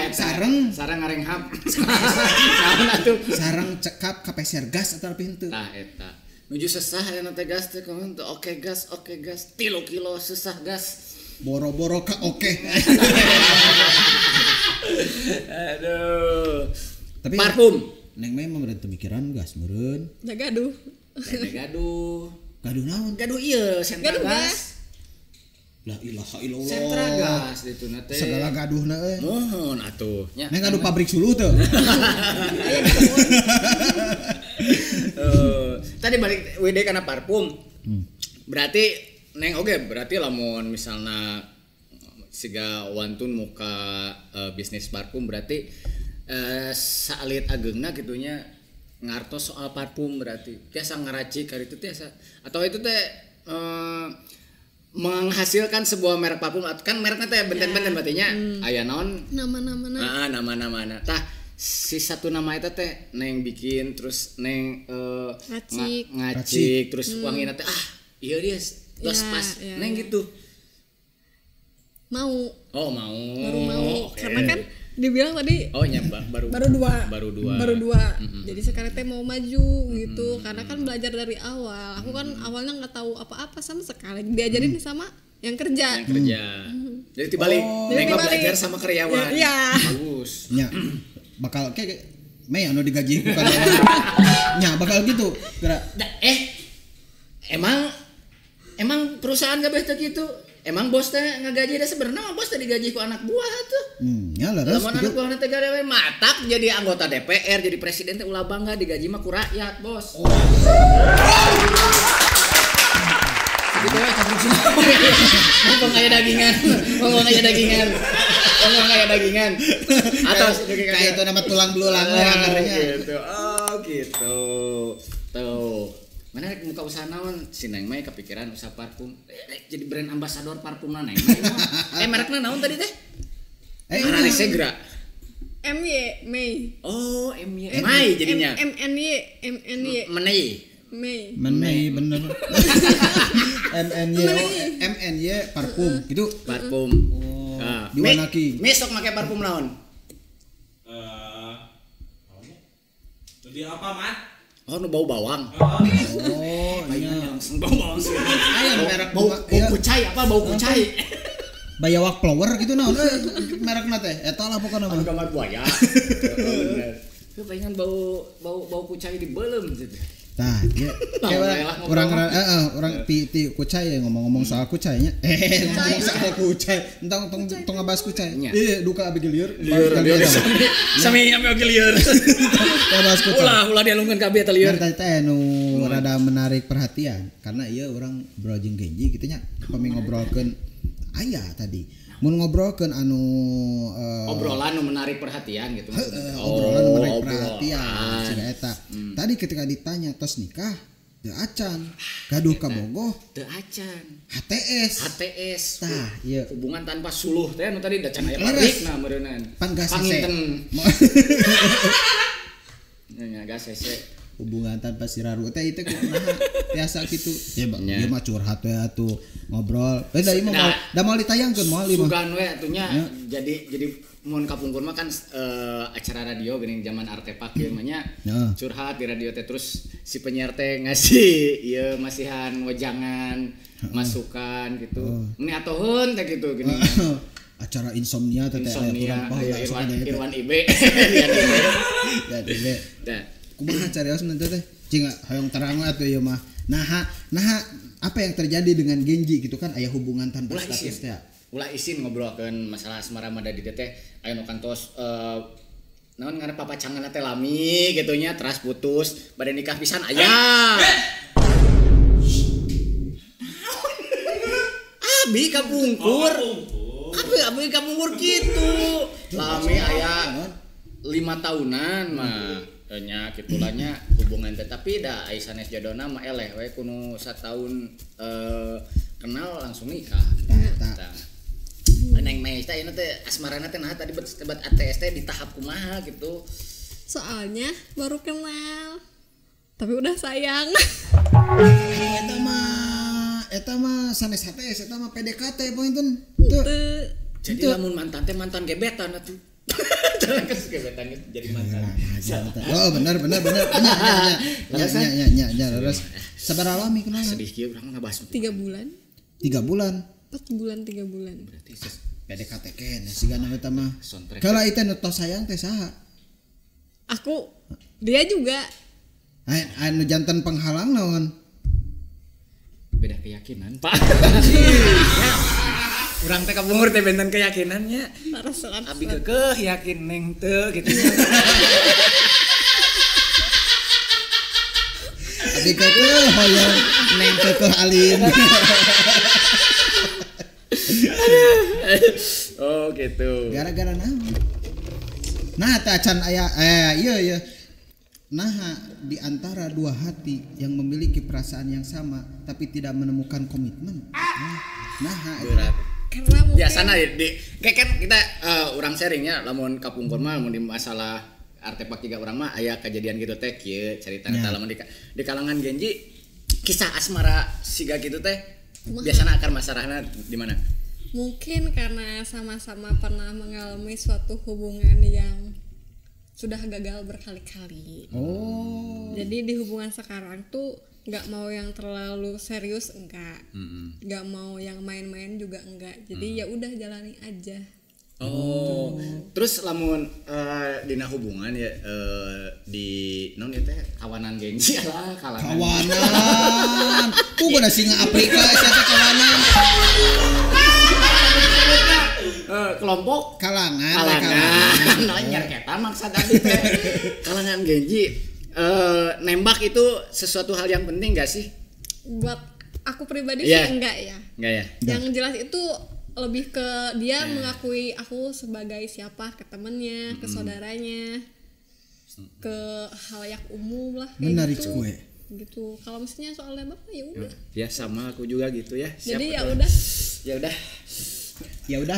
[SPEAKER 1] eta.
[SPEAKER 2] Sareng
[SPEAKER 1] ngarenghap. Naon atuh?
[SPEAKER 2] Sareng cekap ka peser gas atau tapi henteu.
[SPEAKER 1] Tah eta. Nuju sesah aya teh gas teh kumaha teh oke gas 3 kilo sesah gas.
[SPEAKER 2] Boro-boro ka oke.
[SPEAKER 1] Aduh.
[SPEAKER 2] Tapi
[SPEAKER 1] parfum.
[SPEAKER 2] Neng mah meureun teu mikiran gas meureun.
[SPEAKER 3] Da gaduh.
[SPEAKER 1] Gaduh.
[SPEAKER 2] Gaduh naon?
[SPEAKER 1] Gaduh ieu sentra gas.
[SPEAKER 2] La ilaha illallah.
[SPEAKER 1] Sentra gas dituna teh.
[SPEAKER 2] Segala gaduhna euy.
[SPEAKER 1] Mohon atuh nya.
[SPEAKER 2] Neng gaduh pabrik suluh teu.
[SPEAKER 1] Tadi balik WD karena parfum. Berarti neng oke berarti lamun misalna siga wantun muka bisnis parfum berarti saalit ageungna gitunya ngartos soal parfum berarti tiasa ngaracik hari itu tiasa atau itu teh Menghasilkan sebuah merek parfum kan mereknya teh benten-benten berarti nya aya naon
[SPEAKER 3] nama-nama
[SPEAKER 1] heeh nama-namana tah si satu nama eta teh neng bikin terus neng ngacik terus wangina teh ah iya dia tos pas neng gitu
[SPEAKER 3] mau
[SPEAKER 1] oh mau
[SPEAKER 3] baru mau
[SPEAKER 1] okay.
[SPEAKER 3] Karena kan dibilang tadi oh
[SPEAKER 1] nya baru dua.
[SPEAKER 3] Jadi sekarang teh mau maju gitu karena kan belajar dari awal. Aku kan awalnya nggak tahu apa-apa sama sekali, diajarin sama yang kerja.
[SPEAKER 1] Jadi dibalik neng belajar sama karyawan.
[SPEAKER 3] Iya.
[SPEAKER 1] Bagus.
[SPEAKER 2] Nya bakal kayak mei anu digaji ku karyawan. Nya bakal gitu. Gerak.
[SPEAKER 1] Emang perusahaan gak beh gitu. Emang bos teh ngagaji da sebenarnya mah bos teh digaji ku anak buah tuh.
[SPEAKER 2] Ya leres.
[SPEAKER 1] Lamun anak buah teh gawe matak jadi anggota DPR, jadi presiden teh ulah bangga digaji mah ku rakyat, bos. Oh. Sakitu we capruk. Ngomong aya dagingan, ngomong aya dagingan. Ngomong aya dagingan. Atau
[SPEAKER 2] kayak itu nama tulang belulang ya
[SPEAKER 1] gitu. Oh, gitu. Tuh. Mana rek muka usaha naon si Neng mah kepikiran usaha parfum jadi brand ambasador parfumna Neng mah. Merekna naon tadi teh? Arek Segra.
[SPEAKER 3] MY Mei.
[SPEAKER 1] Oh, MY Mei jadinya.
[SPEAKER 3] MNY MNY.
[SPEAKER 1] Menei.
[SPEAKER 3] Mei.
[SPEAKER 2] Menei bener. MNY MNY parfum gitu.
[SPEAKER 1] Parfum.
[SPEAKER 2] Oh, di Wanaki.
[SPEAKER 1] Mei sok make parfum naon?
[SPEAKER 4] Jadi apa, Mat?
[SPEAKER 1] Oh, nu bau bawang.
[SPEAKER 2] Oh, iya
[SPEAKER 1] langsung bau bawang sih.
[SPEAKER 2] Aya merek
[SPEAKER 1] bau kucai apa bau kucai.
[SPEAKER 2] Bayawak flower gitu naon merekna teh. Eta lah pokona mah.
[SPEAKER 1] Gambar buaya. Bener. Itu palingan bau bau kucai di beuleum gitu.
[SPEAKER 2] Tah, ieu urang heeh urang ti kucai ya ngomong-ngomong soal kucai nya. Ngomong soal kucai. Entong tong ngabahas kucai. Ieu duka abi lieur.
[SPEAKER 1] Lieur. Sami ame oge lieur.
[SPEAKER 2] Ngabahas kucai.
[SPEAKER 1] Ulah ulah dialungkeun ka abi eta lieur.
[SPEAKER 2] Tadi teh nu rada menarik perhatian karena ieu urang ngobrol jeung Genji kitu nya. Pami ngobrolkeun aya tadi. Mun ngobrolkeun anu
[SPEAKER 1] obrolan nu menarik perhatian gitu maksudnya.
[SPEAKER 2] Obrolan nu menarik perhatian cenah eta. Tadi ketika ditanya tos nikah teu acan, gaduh kabogoh
[SPEAKER 1] teu acan.
[SPEAKER 2] HTS. Tah, ieu
[SPEAKER 1] hubungan tanpa suluh teh nu tadi da can aya pabrikna meureunnan.
[SPEAKER 2] Pan gas hese.
[SPEAKER 1] Nya gas hese.
[SPEAKER 2] Hubungan tanpa siraru teh itu kumaha biasa gitu ya ieu mah curhat we atuh ngobrol da ieu mah da moal ditayangkeun moal ieu mah
[SPEAKER 1] sugan we atuh nya jadi mun kapungkur mah kan acara radio geuning zaman artefak ieu mah nya curhat di radio teh terus si penyiar teh ngasih ieu masihan wejangan masukan gitu meni atoheun teh gitu geuning
[SPEAKER 2] acara insomnia teh
[SPEAKER 1] aya Irwan Ibe
[SPEAKER 2] Ibe kumaha carios nanti teh cing hoyong terang atuh ieu mah naha apa yang terjadi dengan Genji gitu kan aya hubungan tanpa status teh
[SPEAKER 1] ulah isin ngobrolkeun masalah asmara mah da di teh aya nu kantos naon ngaran papacanganna teh lami kitu nya teras putus bade nikah pisan aya abi kapungkur abi kapungkur kitu lami aya 5 tahunan mah nya kitulanya hubungan teh tapi da ai sanes jadona mah eleh we kuno satahun kenal langsung nikah. Tah. Neng Mei teh ieu teh asmarana teh nah tadi bet ATS teh di tahap kumaha gitu.
[SPEAKER 3] Soalnya baru kenal tapi udah sayang.
[SPEAKER 2] Eta mah sanes HTS eta mah PDKT pointen. Teu.
[SPEAKER 1] Jadi lamun mantan teh mantan gebetan atuh. Terus gebetan jadi mantan.
[SPEAKER 2] Oh benar. Nya terus sabaraha lami kenalan?
[SPEAKER 1] Sedih kieu urang mah ngabahas
[SPEAKER 3] 3 bulan.
[SPEAKER 2] 3 bulan.
[SPEAKER 3] 4 bulan 3 bulan.
[SPEAKER 1] Berarti
[SPEAKER 2] PDKT keneh sigana eta mah. Kalau itu nu tos sayang teh saha?
[SPEAKER 3] Aku, dia juga.
[SPEAKER 2] Anu jantan penghalang naon?
[SPEAKER 1] Beda keyakinan, Pak. Urang teh kapungkur teh benten keyakinannya. Abi kekeh yakin neng teu gitu.
[SPEAKER 2] Abi kekeh hoyong neng kekeh alin.
[SPEAKER 1] Oh gitu.
[SPEAKER 2] Gara-gara naon? Nah, teh acan aya iya. Nah, di antara dua hati yang memiliki perasaan yang sama tapi tidak menemukan komitmen. Nah. Nah,
[SPEAKER 1] berat.
[SPEAKER 3] Karena mungkin
[SPEAKER 1] biasana di kayak kan kita urang sharingnya lamun kapungkur mah lamun di masalah artefak tiga urang mah aya kejadian gitu teh kieu caritana teh lamun di kalangan Genji kisah asmara siga gitu teh biasana akar masalahna di mana?
[SPEAKER 3] Mungkin karena sama-sama pernah mengalami suatu hubungan yang sudah gagal berkali-kali.
[SPEAKER 2] Oh.
[SPEAKER 3] Jadi di hubungan sekarang tuh nggak mau yang terlalu serius enggak, nggak mau yang main-main juga enggak. Jadi ya udah jalani aja.
[SPEAKER 1] Oh. Terus lamun dina hubungan ya di non ieu teh kawanan Genji lah, kalangan.
[SPEAKER 2] Kawanan. Ku guna singa Afrika sia teh kawanan.
[SPEAKER 1] Kelompok
[SPEAKER 2] kalangan.
[SPEAKER 1] Nah, nyerketan maksud tadi teh. Kalangan Genji nembak itu sesuatu hal yang penting gak sih?
[SPEAKER 3] Buat aku pribadi sih enggak ya.
[SPEAKER 1] Enggak ya.
[SPEAKER 3] Yang jelas itu lebih ke dia mengakui aku sebagai siapa ke temennya, ke saudaranya, ke halayak umum lah kayak
[SPEAKER 2] menarik
[SPEAKER 3] gitu.
[SPEAKER 2] Gue.
[SPEAKER 3] Gitu. Kalau misalnya soal nembak ya udah.
[SPEAKER 1] Ya sama aku juga gitu ya. Siap,
[SPEAKER 3] jadi ya udah.
[SPEAKER 1] Ya udah.
[SPEAKER 2] Ya udah.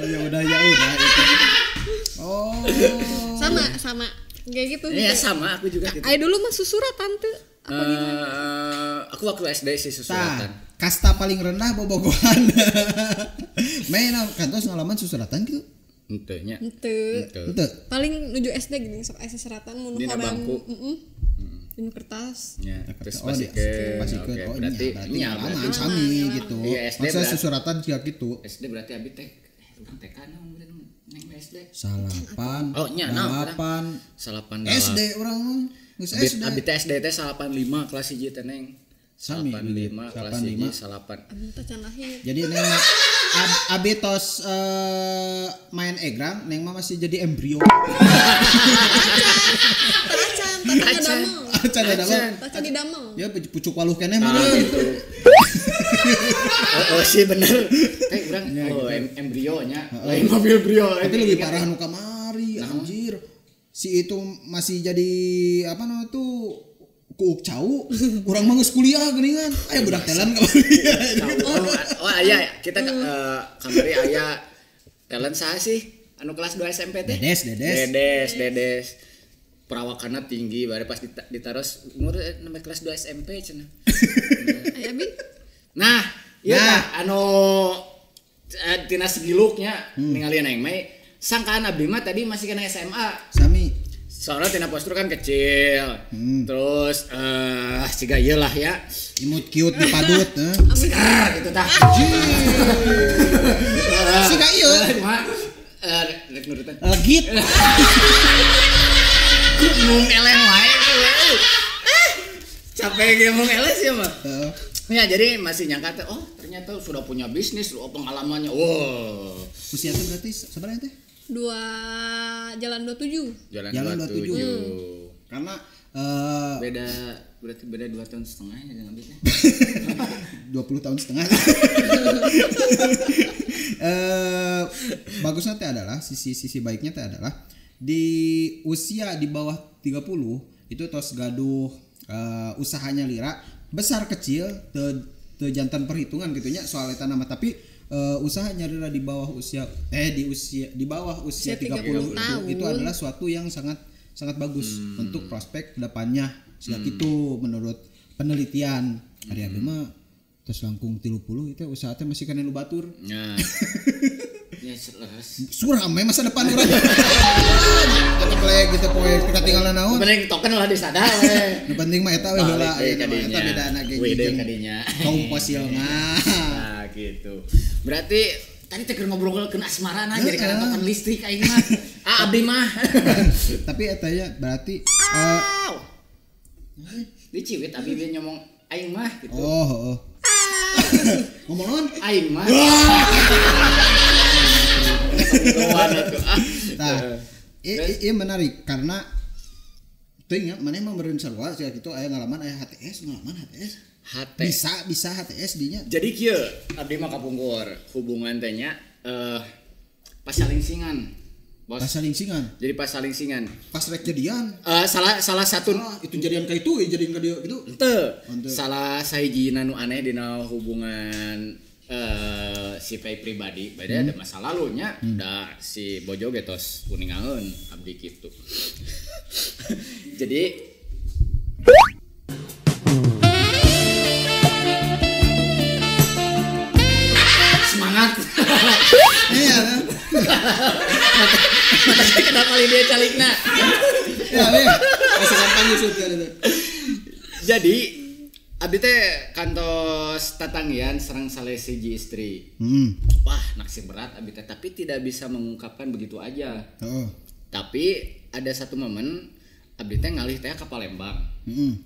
[SPEAKER 2] Ya udah ya udah itu. Oh.
[SPEAKER 3] Sama kayak gitu.
[SPEAKER 1] Iya sama aku juga gitu.
[SPEAKER 3] Ayo dulu mah susurat tante. Apa gimana?
[SPEAKER 1] Aku waktu SD sih susuratan.
[SPEAKER 2] Kasta paling rendah bobogohan. Main kantos ngalaman susuratan gitu.
[SPEAKER 1] Henteu nya.
[SPEAKER 3] Henteu. Paling nuju SD gini sok aya susuratan mun
[SPEAKER 1] hoream.
[SPEAKER 3] Heeh. Dina kertas.
[SPEAKER 1] Ya, terus pasikeun.
[SPEAKER 2] Pasikeun.
[SPEAKER 1] Oh, berarti nya
[SPEAKER 2] berarti sami gitu. Masa susuratan sia kitu.
[SPEAKER 1] SD berarti abi teh urang TK naon neng SD.
[SPEAKER 2] 8.
[SPEAKER 1] Oh nya
[SPEAKER 2] naon?
[SPEAKER 1] 8.
[SPEAKER 2] SD urang geus SD.
[SPEAKER 1] Abi teh SD teh 85 kelas 1 teh neng.
[SPEAKER 2] Sami
[SPEAKER 1] 85 kelas 1 8.
[SPEAKER 3] Abi teh can lahir.
[SPEAKER 2] Jadi neng abi tos main egrang, neng mah masih jadi embrio.
[SPEAKER 3] Acan acan didamel.
[SPEAKER 2] Ya pucuk waluh keneh mah
[SPEAKER 1] gitu. Oh sih bener. Teh urang oh embrio nya. Lain mobil brio.
[SPEAKER 2] Tapi lebih parah nu kamari anjir. Si itu masih jadi apa namanya tuh kuuk cau, urang mah geus kuliah geuningan. Aya budak talent kamari.
[SPEAKER 1] Oh aya kita kamari aya talent saha sih? Anu kelas 2 SMP teh? Dedes. Perawakannya tinggi, bare pas ditaros umur namanya kelas 2 SMP cenah.
[SPEAKER 3] Aya bin.
[SPEAKER 1] Nah, ieu tah anu tina segiluknya ningali neng Mei, sangkaan abdi mah tadi masih kena SMA.
[SPEAKER 2] Sami.
[SPEAKER 1] Soalnya tina postur kan kecil. Terus siga ieu lah ya.
[SPEAKER 2] Imut kiut dipadut heuh.
[SPEAKER 1] Segar gitu tah.
[SPEAKER 2] Siga ieu.
[SPEAKER 1] Rek nurutan.
[SPEAKER 2] Legit.
[SPEAKER 1] Mung eleh wae. Capek ge mung eleh sih mah. Ya jadi masih nyangka teh oh ternyata sudah punya bisnis, oh pengalamannya. Wow.
[SPEAKER 2] Usia teh berarti sebenarnya teh?
[SPEAKER 3] 2 jalan 27.
[SPEAKER 1] Jalan 27.
[SPEAKER 2] Karena
[SPEAKER 1] beda berarti beda 2 tahun setengah ya jangan teh.
[SPEAKER 2] 20 tahun setengah. Bagusnya teh adalah sisi baiknya teh adalah di usia di bawah 30 itu tos gaduh usahanya lira besar kecil te jantan perhitungan gitunya soal eta nama tapi usahanya lira di bawah usia di bawah usia 30 itu adalah suatu yang sangat sangat bagus untuk prospek kedepannya siga kitu menurut penelitian. Ari abdi mah tos langkung 30 itu usaha teh masih kana nu batur.
[SPEAKER 1] Nya. Ya
[SPEAKER 2] suram masa depan urang. Tetep le gitu poe ketinggalan naon.
[SPEAKER 1] Penting token lah disada we.
[SPEAKER 2] Nu penting mah eta we heula eta bedana ge
[SPEAKER 1] jeung kadinya.
[SPEAKER 2] Kaum fosil mah.
[SPEAKER 1] Nah gitu. Berarti tadi teh keur ngobrolkeun asmarana jadi kana token listrik aing mah. Ah abdi mah.
[SPEAKER 2] Tapi eta ya berarti
[SPEAKER 1] diciwit abdi dia ngomong aing mah gitu.
[SPEAKER 2] Oh heeh. Ngomong naon?
[SPEAKER 1] Aing mah.
[SPEAKER 2] Nah, ini menarik karena teuing mana emang meureun sarua sia kitu aya ngalaman aya HTS, ngalaman HTS. HT. Bisa HTS dinya.
[SPEAKER 1] Jadi kieu abdi mah kapungkur hubungan teh nya pas salingsingan. Bos.
[SPEAKER 2] Pas salingsingan.
[SPEAKER 1] Jadi pas salingsingan.
[SPEAKER 2] Pas rek jadian.
[SPEAKER 1] Salah satu
[SPEAKER 2] itu jadian ka itu, jadian ka dia gitu.
[SPEAKER 1] Henteu. Salah sahijina nu aneh dina hubungan si Pei pribadi, beda ada masa lalunya, da si Bojo ge tos kuningaeun abdi kitu. Jadi semangat.
[SPEAKER 2] Iya.
[SPEAKER 1] Mata kenapa dia calikna?
[SPEAKER 2] Ya, ya. Masih gampang nyusut ya itu.
[SPEAKER 1] Jadi abdi teh kantos tatanggian sareng saleh siji istri. Wah, naksir berat abdi teh, tapi tidak bisa mengungkapkan begitu aja. Tapi ada satu momen abdi teh ngalih teh ke Palembang.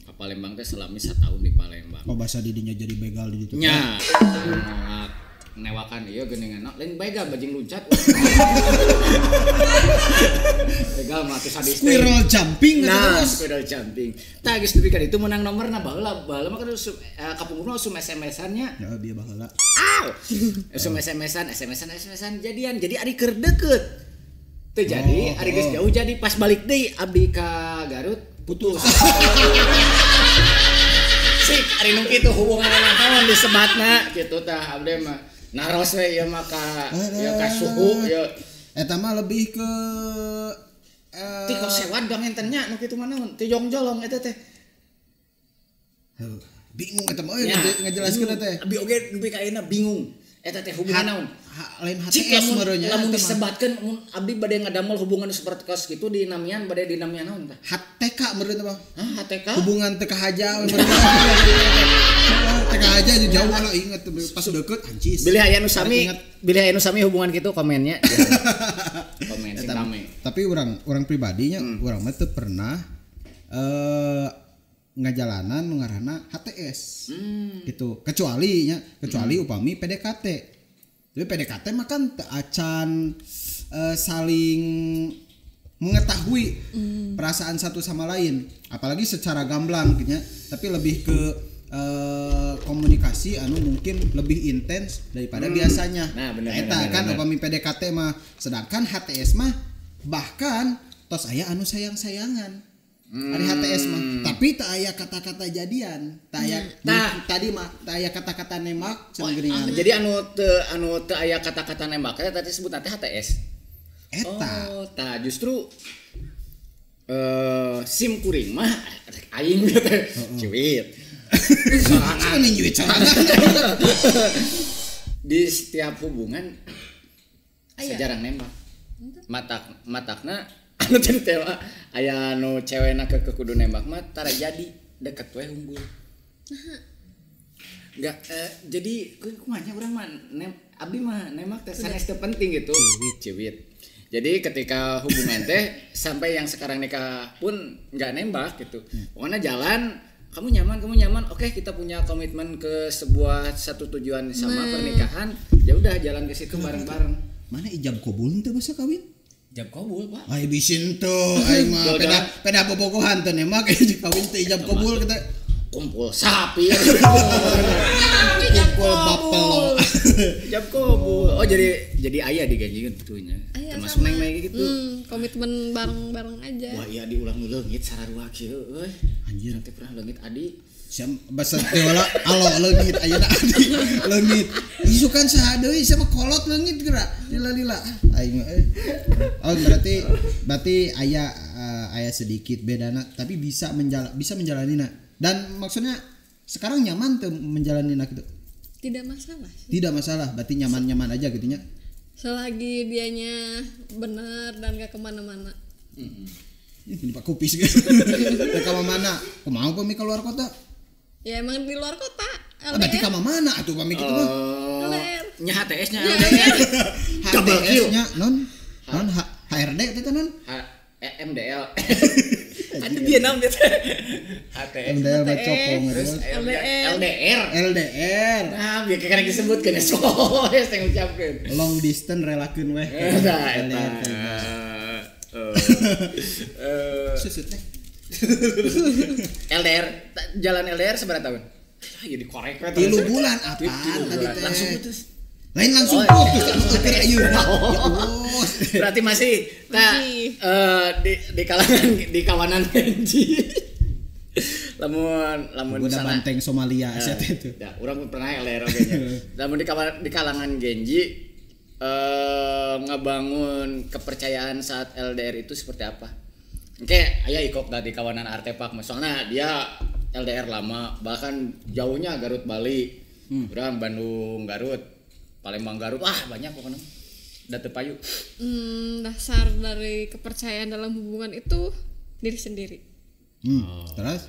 [SPEAKER 1] Ke Palembang teh selama 1 tahun di Palembang.
[SPEAKER 2] Oh, bahasa didinya jadi begal di ditu.
[SPEAKER 1] Nya. Newakan ieu geuningan lain begal bajing luncat. Begal mah teh sadis.
[SPEAKER 2] Squirrel jumping.
[SPEAKER 1] Nah, squirrel jumping. Tah geus nepi ka ditu meunang nomorna baheula. Baheula mah kan kapungkurna usum SMS-an nya.
[SPEAKER 2] Ya bieu baheula.
[SPEAKER 1] Aw. Usum SMS-an, SMS-an jadian. Jadi ari keur deukeut. Teu jadi, ari geus jauh jadi pas balik deui abdi ka Garut putus. Sik ari nu kitu hubunganna naon disebatna kitu tah abdi mah. Naros we ieu mah ka ieu ka suhu ieu.
[SPEAKER 2] Eta mah lebih ke
[SPEAKER 1] ti kosewad dong enten nya nu kitu mah naon? Ti jongjolong eta teh.
[SPEAKER 2] Bingung eta mah euy ngajelaskeun teh.
[SPEAKER 1] Abi oge nepi ka ayeuna bingung. Eta teh hubungan naon?
[SPEAKER 2] Lain HTS meureun nya.
[SPEAKER 1] Lamun disebatkeun mun abdi bade ngadamel hubungan seperti kos kitu dinamian bade dinamian naon tah?
[SPEAKER 2] HTK meureun teh mah.
[SPEAKER 1] Hah, HTK?
[SPEAKER 2] Hubungan teu kahaja meureun. TK aja jauh lah inget pas deket anjis.
[SPEAKER 1] Bilih aya nu sami, bilih aya nu sami hubungan kitu komennya. Komen sing rame.
[SPEAKER 2] Tapi urang pribadinya urang mah teu pernah ngajalanan nu ngaranna HTS. Gitu. Kecuali nya, kecuali upami PDKT. Tapi PDKT mah kan teu acan saling mengetahui perasaan satu sama lain, apalagi secara gamblang gitu nya, tapi lebih ke komunikasi anu mungkin lebih intens daripada biasanya.
[SPEAKER 1] Nah, bener,
[SPEAKER 2] eta kan upami PDKT mah, sedangkan HTS mah bahkan tos aya anu sayang-sayangan. Ari HTS mah, tapi tak aya kata-kata jadian, tak aya tadi mah tak aya kata-kata nembak cenah geuningan.
[SPEAKER 1] Jadi anu teu aya kata-kata nembak eta tadi sebutna teh HTS.
[SPEAKER 2] Eta.
[SPEAKER 1] Oh, tah justru sim kuring mah aing teh cuit.
[SPEAKER 2] Sorangan nyuit sorangan.
[SPEAKER 1] Di setiap hubungan sejarah nembak. Matakna anu teh tema aya anu cewena ke kudu nembak mah tara jadi deket we unggul. Enggak jadi kumaha urang mah abdi mah nembak teh sanes teu penting gitu. Ciwit. Jadi ketika hubungan teh sampai yang sekarang nikah pun enggak nembak gitu. Pokoknya jalan kamu nyaman, oke kita punya komitmen ke sebuah satu tujuan sama pernikahan, ya udah jalan ke situ bareng-bareng.
[SPEAKER 2] Mana ijab kabul teu basa kawin?
[SPEAKER 1] Ijab kabul, Pak.
[SPEAKER 2] Ai bisin teu aing mah peda bobogohan teu nembak kawin teu ijab kabul kita
[SPEAKER 1] kumpul sapi.
[SPEAKER 2] Kumpul bapelo.
[SPEAKER 1] Ijab kabul. Oh jadi aya diganjingkeun kitu nya. Termasuk neng mah gitu.
[SPEAKER 3] Komitmen bareng-bareng aja.
[SPEAKER 1] Wah iya diulang nu leungit sararua kieu euy.
[SPEAKER 2] Anjir
[SPEAKER 1] teh pernah leungit adi.
[SPEAKER 2] Siam basa teh wala alo leungit ayeuna adi leungit. Isukan saha deui sama kolot leungit geura lila-lila. Aing mah euy. Oh berarti aya sedikit bedana tapi bisa menjalanina. Dan maksudnya sekarang nyaman tuh menjalani gitu?
[SPEAKER 3] Tidak masalah sih.
[SPEAKER 2] Tidak masalah, berarti nyaman-nyaman aja gitu nya.
[SPEAKER 3] Selagi dianya benar dan gak kemana-mana.
[SPEAKER 2] Ini Pak Kupis gitu. Gak kemana-mana. Kumaha pami keluar kota?
[SPEAKER 3] Ya emang di luar kota.
[SPEAKER 2] LDR. Berarti ka mana atuh pami kitu mah?
[SPEAKER 3] LDR.
[SPEAKER 1] Nya HTS nya.
[SPEAKER 2] HTS nya non non HRD teh non?
[SPEAKER 1] MDL. Ada dia nam dia. HTS.
[SPEAKER 2] MDL mah copong
[SPEAKER 1] terus LDR.
[SPEAKER 2] LDR.
[SPEAKER 1] Nah, biar karek disebutkeun so, geus teh ngucapkeun.
[SPEAKER 2] Long distance relakeun weh.
[SPEAKER 1] Nah, eta.
[SPEAKER 2] Susut teh.
[SPEAKER 1] LDR, jalan LDR seberapa tahun? Ya dikorek we.
[SPEAKER 2] 3 bulan apaan tadi teh?
[SPEAKER 1] Langsung putus.
[SPEAKER 2] Lain langsung putus, anu keur ayeuna. Ya Allah,
[SPEAKER 1] Berarti masih di kalangan di kawanan Genji. Lamun
[SPEAKER 2] misalnya banteng Somalia sia teh itu.
[SPEAKER 1] Ya, urang pun pernah LDR oge nya. Lamun di kalangan Genji ngebangun kepercayaan saat LDR itu seperti apa? Oke, aya ikok dari kawanan Artefak, soalnya dia LDR lama, bahkan jauhnya Garut Bali. Urang Bandung Garut, Palembang Garut, wah banyak pokoknya. Da teu payu.
[SPEAKER 3] Dasar dari kepercayaan dalam hubungan itu diri sendiri.
[SPEAKER 2] Terus?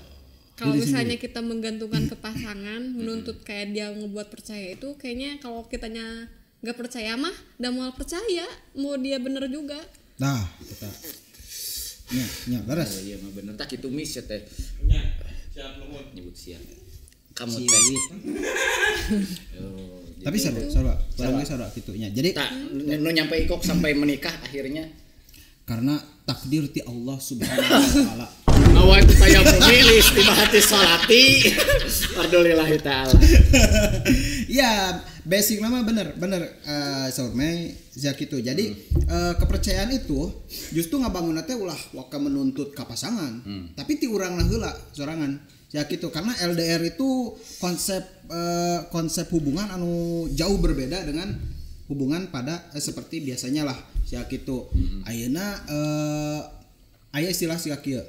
[SPEAKER 3] Kalau misalnya kita menggantungkan ke pasangan, menuntut kayak dia ngebuat percaya itu, kayaknya kalau kitanya nggak percaya mah, udah mau percaya, mau dia bener juga.
[SPEAKER 2] Nah, kita. Nya, beres.
[SPEAKER 1] Oh, iya mah bener. Tak itu mis ya teh.
[SPEAKER 4] Nya, siap nuhun.
[SPEAKER 1] Nyebut siap. Kamu teh. Oh,
[SPEAKER 2] tapi seru, seru. Barang ge seru kitu nya. Jadi
[SPEAKER 1] tak nu nyampe ikok sampai menikah akhirnya
[SPEAKER 2] karena takdir ti Allah Subhanahu wa taala.
[SPEAKER 1] Awan saya memilih istibahati salati. Alhamdulillah taala.
[SPEAKER 2] Ya, basic nama bener saur meh kitu. Jadi kepercayaan itu justru ngabangunna teh ulah waka menuntut ka pasangan, tapi ti urangna heula sorangan. Ya gitu, karena LDR itu konsep hubungan anu jauh berbeda dengan hubungan pada seperti biasanya lah ya gitu. Ayeuna aya istilah sia kieu.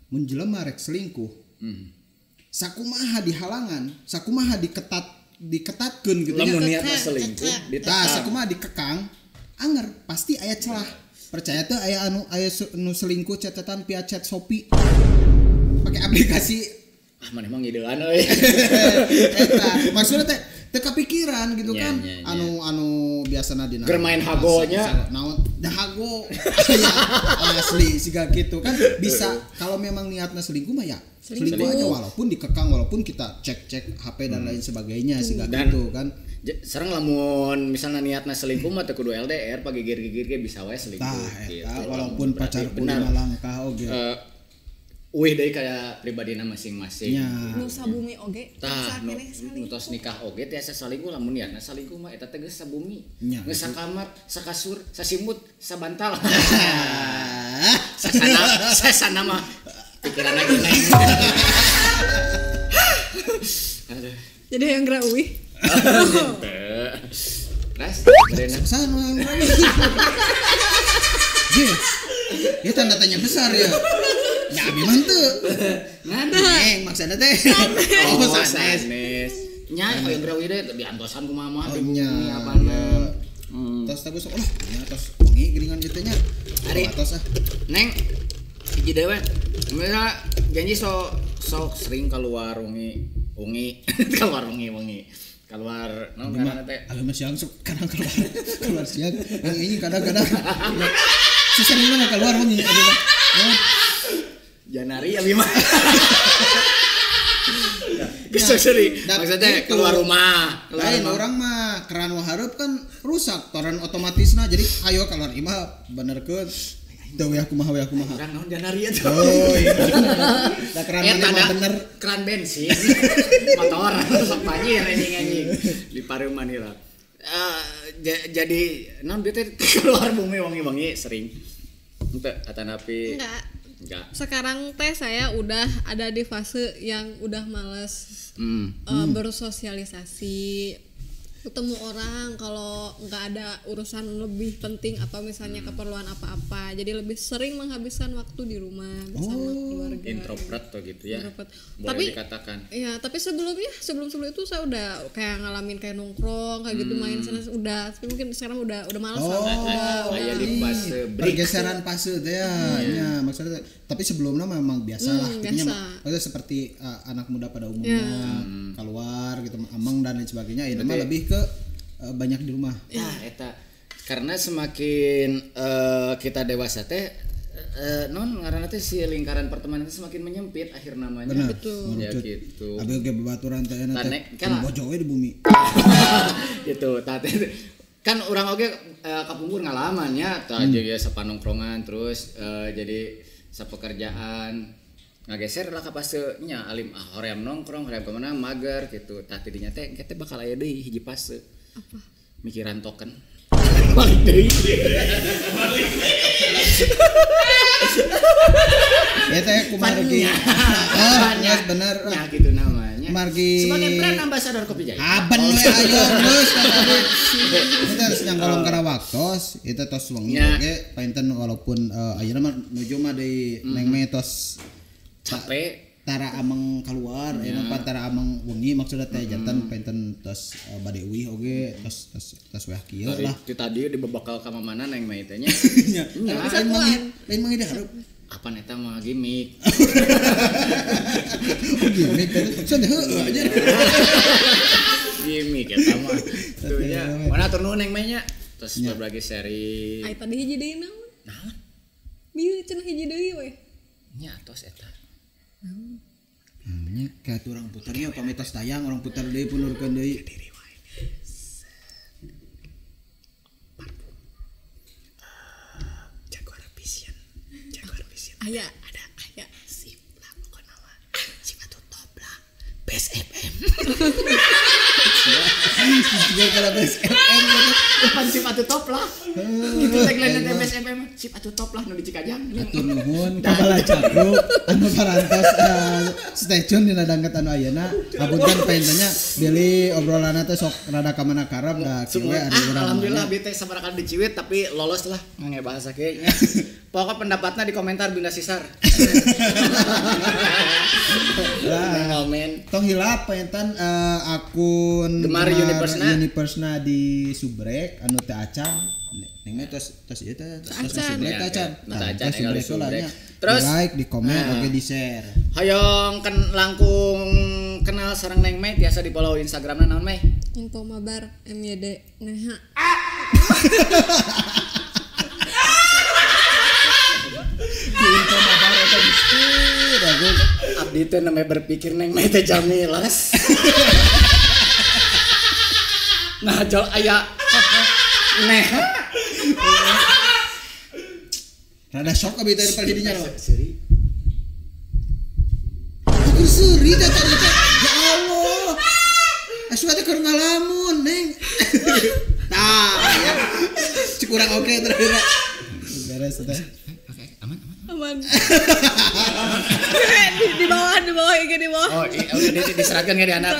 [SPEAKER 2] Mun jelema rek selingkuh. Sakumaha dihalangan, sakumaha diketatkeun gitu nya.
[SPEAKER 1] Lamun niatna selingkuh,
[SPEAKER 2] ditah sakumaha dikekang, anger pasti aya celah. Percaya teu aya anu aya nu selingkuh catatan via chat Shopee. Pakai aplikasi.
[SPEAKER 1] Ah maneh mah ngidean euy.
[SPEAKER 2] Eta maksudnya teh teu kapikiran gitu kan.
[SPEAKER 1] Ya.
[SPEAKER 2] Anu biasana dina
[SPEAKER 1] keur main hago nya.
[SPEAKER 2] Naon da hago. Ya, asli siga gitu kan bisa kalau memang niatna selingkuh mah ya selingkuh aja walaupun dikekang walaupun kita cek-cek HP dan lain sebagainya siga gitu kan.
[SPEAKER 1] Serang lamun misalnya niatna selingkuh mah teu kudu LDR pagigir-gigir ge bisa wae selingkuh gitu.
[SPEAKER 2] Walaupun pacar kudu malangkah oge.
[SPEAKER 1] Uih deui kayak pribadina masing-masing.
[SPEAKER 2] Ya.
[SPEAKER 3] Nu sabumi oge.
[SPEAKER 1] Tah, nu tos nikah oge tiasa salingkuh lamun niatna salingkuh mah eta teh geus sabumi. Geus sakamar, sakasur, sasimut, sabantal. Sasana mah pikiranna gini. Aduh.
[SPEAKER 3] Jadi yang geura uih.
[SPEAKER 1] Ras, berenang.
[SPEAKER 2] Sana. Ya tanda tanya besar ya. Ya abi mah teu. Neng maksudna teh.
[SPEAKER 1] Oh sanes. Nya hoyong grawi deui diantosan kumaha mah
[SPEAKER 2] di bumi
[SPEAKER 1] apana.
[SPEAKER 2] Tos tagus oh nya tos wengi geuningan kitu nya.
[SPEAKER 1] Ari
[SPEAKER 2] atos ah.
[SPEAKER 1] Neng hiji deui we. Misalnya janji sok sering keluar wengi keluar wengi. Keluar naon ngaranna teh?
[SPEAKER 2] Abi mah siang sok kadang keluar siang. Wengi kadang-kadang. Sesering mah keluar wengi abi mah.
[SPEAKER 1] Janari abi mah. Geus seri. Maksudnya keluar rumah.
[SPEAKER 2] Lain orang mah keran wahareup kan rusak toran otomatisna jadi ayo keluar imah benerkeun. Teu we kumaha we kumaha.
[SPEAKER 1] Urang naon janari eta.
[SPEAKER 2] Oh iya. Da keran mah bener
[SPEAKER 1] keran bensin. Motor sok banjir anjing. Di Pareuman heula. Jadi naon dia teh keluar bumi wangi-wangi sering. Henteu atanapi.
[SPEAKER 3] Enggak.
[SPEAKER 1] Enggak.
[SPEAKER 3] Sekarang teh saya udah ada di fase yang udah males bersosialisasi, ketemu orang kalau nggak ada urusan lebih penting atau misalnya keperluan apa-apa. Jadi lebih sering menghabiskan waktu di rumah bersama keluarga.
[SPEAKER 1] Introvert atau gitu ya.
[SPEAKER 3] Introvert.
[SPEAKER 1] Boleh
[SPEAKER 3] tapi,
[SPEAKER 1] dikatakan.
[SPEAKER 3] Iya, tapi sebelum itu saya udah kayak ngalamin kayak nongkrong kayak gitu main sana udah. Tapi mungkin sekarang udah malas lah.
[SPEAKER 1] Aya di fase break.
[SPEAKER 2] Pergeseran fase teh ya. Ya, maksudnya tapi sebelumnya memang biasa lah
[SPEAKER 3] biasa.
[SPEAKER 2] Maksudnya seperti anak muda pada umumnya keluar gitu ameng dan lain sebagainya. Ini mah lebih ke banyak di rumah.
[SPEAKER 1] Nah, eta karena semakin kita dewasa teh non ngaranna teh si lingkaran pertemanan itu semakin menyempit akhir namanya.
[SPEAKER 2] Benar.
[SPEAKER 3] Betul.
[SPEAKER 1] Ya gitu.
[SPEAKER 2] Abi oge babaturan teh enak teh. Bojo we di bumi.
[SPEAKER 1] Gitu. Tah kan urang oge kapungkur ngalaman nya tah jeung sapanongkrongan terus jadi sapekerjaan ngageser lah ka fase nya alim hoream nongkrong hoream kemana mager gitu tah tidinya teh kita bakal aya deui hiji fase.
[SPEAKER 3] Apa?
[SPEAKER 1] Mikiran token. Balik deui.
[SPEAKER 2] Ya teh kumargi. Ah, geus bener.
[SPEAKER 1] Ya gitu namanya.
[SPEAKER 2] Margi
[SPEAKER 1] sebagai brand ambassador Kopi Jaya.
[SPEAKER 2] Aben we ayo geus tadi. Kita harus nyanggolong kana waktos, eta tos wengi oge painten walaupun ayeuna mah nuju mah deui Neng Mei tos
[SPEAKER 1] capek
[SPEAKER 2] tara ameng keluar, ayeuna mah tara ameng wengi maksudna teh janten painten tos bade uih oge tos tos tos weh kieu lah.
[SPEAKER 1] Itu tadi dibebakal ka mamana Neng Mei teh nya.
[SPEAKER 2] Nya. Lain mangi dihareup.
[SPEAKER 1] Apan eta mah gimmick.
[SPEAKER 2] Oh gimmick teh. Cenah heueuh aja.
[SPEAKER 1] Gimmick eta mah. Tuh nya. Mana atur nuhun Neng Mei nya. Terus berbagi seri.
[SPEAKER 3] Ai tadi hiji deui naon?
[SPEAKER 1] Naon?
[SPEAKER 3] Bieu cenah hiji deui we.
[SPEAKER 1] Nya tos eta.
[SPEAKER 2] Nya kayak urang putarnya pamit tos tayang urang putar deui punurkeun deui.
[SPEAKER 1] Jaguar Vision. Jaguar Vision.
[SPEAKER 3] Aya, ada, aya.
[SPEAKER 1] Sip lah pokokna mah. Sip atuh top lah. Best FM.
[SPEAKER 2] Juga kalau Best FM
[SPEAKER 1] depan sip atuh top lah. Gitu tagline teh Best FM. Sip atuh top lah nu di Cikajang.
[SPEAKER 2] Atur nuhun ka bala cakruk anu parantos stay tune dina danget anu ayeuna. Hapunten paintennya bilih obrolanna teh sok rada ka mana karep da kieu we ari urang.
[SPEAKER 1] Alhamdulillah bi teh sabaraha kali diciwit tapi lolos lah ngange bahasa kieu nya. Pokoknya pendapatnya di komentar Bunda Sisar. Lah komen.
[SPEAKER 2] Tong hilap painten akun
[SPEAKER 1] Gemar Universna
[SPEAKER 2] di subrek anu teh acan. Neng mah tos tos ieu teh tos subrek acan.
[SPEAKER 1] Tah acan. Terus
[SPEAKER 2] di like, di komen, oke di share.
[SPEAKER 1] Hoyong kan langkung kenal sareng Neng Mei tiasa di follow Instagramna naon Mei?
[SPEAKER 3] Info mabar MYD Neha.
[SPEAKER 2] Info mabar eta geus.
[SPEAKER 1] Abdi teh namanya berpikir Neng Mei teh Jamilas. Nah, jol aya Neha.
[SPEAKER 2] Rada shock abi teh di dinya loh.
[SPEAKER 1] Seuri.
[SPEAKER 2] Keur seuri teh tadi teh. Ya Allah. Asup teh keur ngalamun, Neng. Tah, ya. Cik urang oke terakhir. Beres teh.
[SPEAKER 1] Oke, aman aman.
[SPEAKER 3] Aman. Di bawah, di bawah IG di bawah.
[SPEAKER 1] Oh, iya, udah diseratkan ke di anak.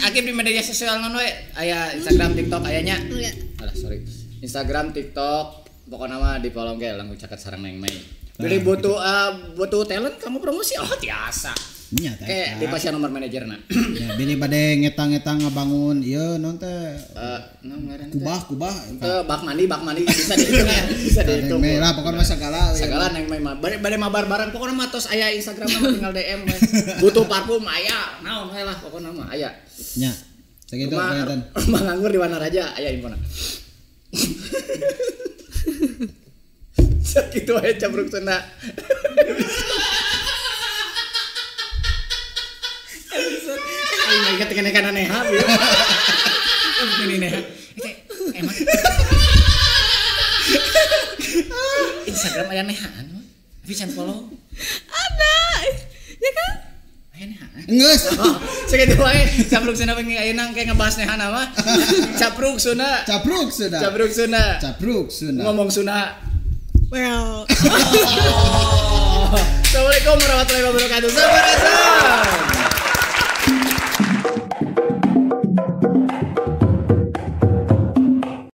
[SPEAKER 1] Aktif di media sosial non we, aya Instagram, TikTok ayanya.
[SPEAKER 3] Iya.
[SPEAKER 1] Alah, sorry. Instagram, TikTok, pokoknya mah di follow ge langkung caket sareng Neng Mei. Beli butuh butuh talent kamu promosi, oh tiasa.
[SPEAKER 2] Nya teh.
[SPEAKER 1] Kayak di pasien nomor manajerna.
[SPEAKER 2] Ya, beli bade ngetang-ngetang ngabangun ieu non teh.
[SPEAKER 1] Naon ngaran teh?
[SPEAKER 2] Kubah.
[SPEAKER 1] Teu bak mandi bisa dihitung ya. Bisa dihitung.
[SPEAKER 2] Neng Mei lah pokoknya mah sagala.
[SPEAKER 1] Sagala Neng Mei mah. Bade mabar bareng pokoknya mah tos aya Instagram mah tinggal DM we. Butuh parfum aya, naon we lah pokoknya mah aya.
[SPEAKER 2] Nya. Sakitu panginten.
[SPEAKER 1] Rumah nganggur di Wanaraja aya infona. Sakitu aya cabruk Sunda. Aing inget kene kana Neha. Ini Neha. Emang Instagram aya Nehaan mah. Bisa follow.
[SPEAKER 3] Ada. Ya kan?
[SPEAKER 1] Aya Nehaan.
[SPEAKER 2] Geus.
[SPEAKER 1] Sakitu wae cabruk Sunda wengi ayeuna engke ngebahas Neha mah. Cabruk Sunda.
[SPEAKER 2] Cabruk Sunda.
[SPEAKER 1] Cabruk Sunda.
[SPEAKER 2] Cabruk Sunda.
[SPEAKER 1] Ngomong Sunda.
[SPEAKER 3] Well.
[SPEAKER 1] Assalamualaikum warahmatullahi wabarakatuh. Sampurasun.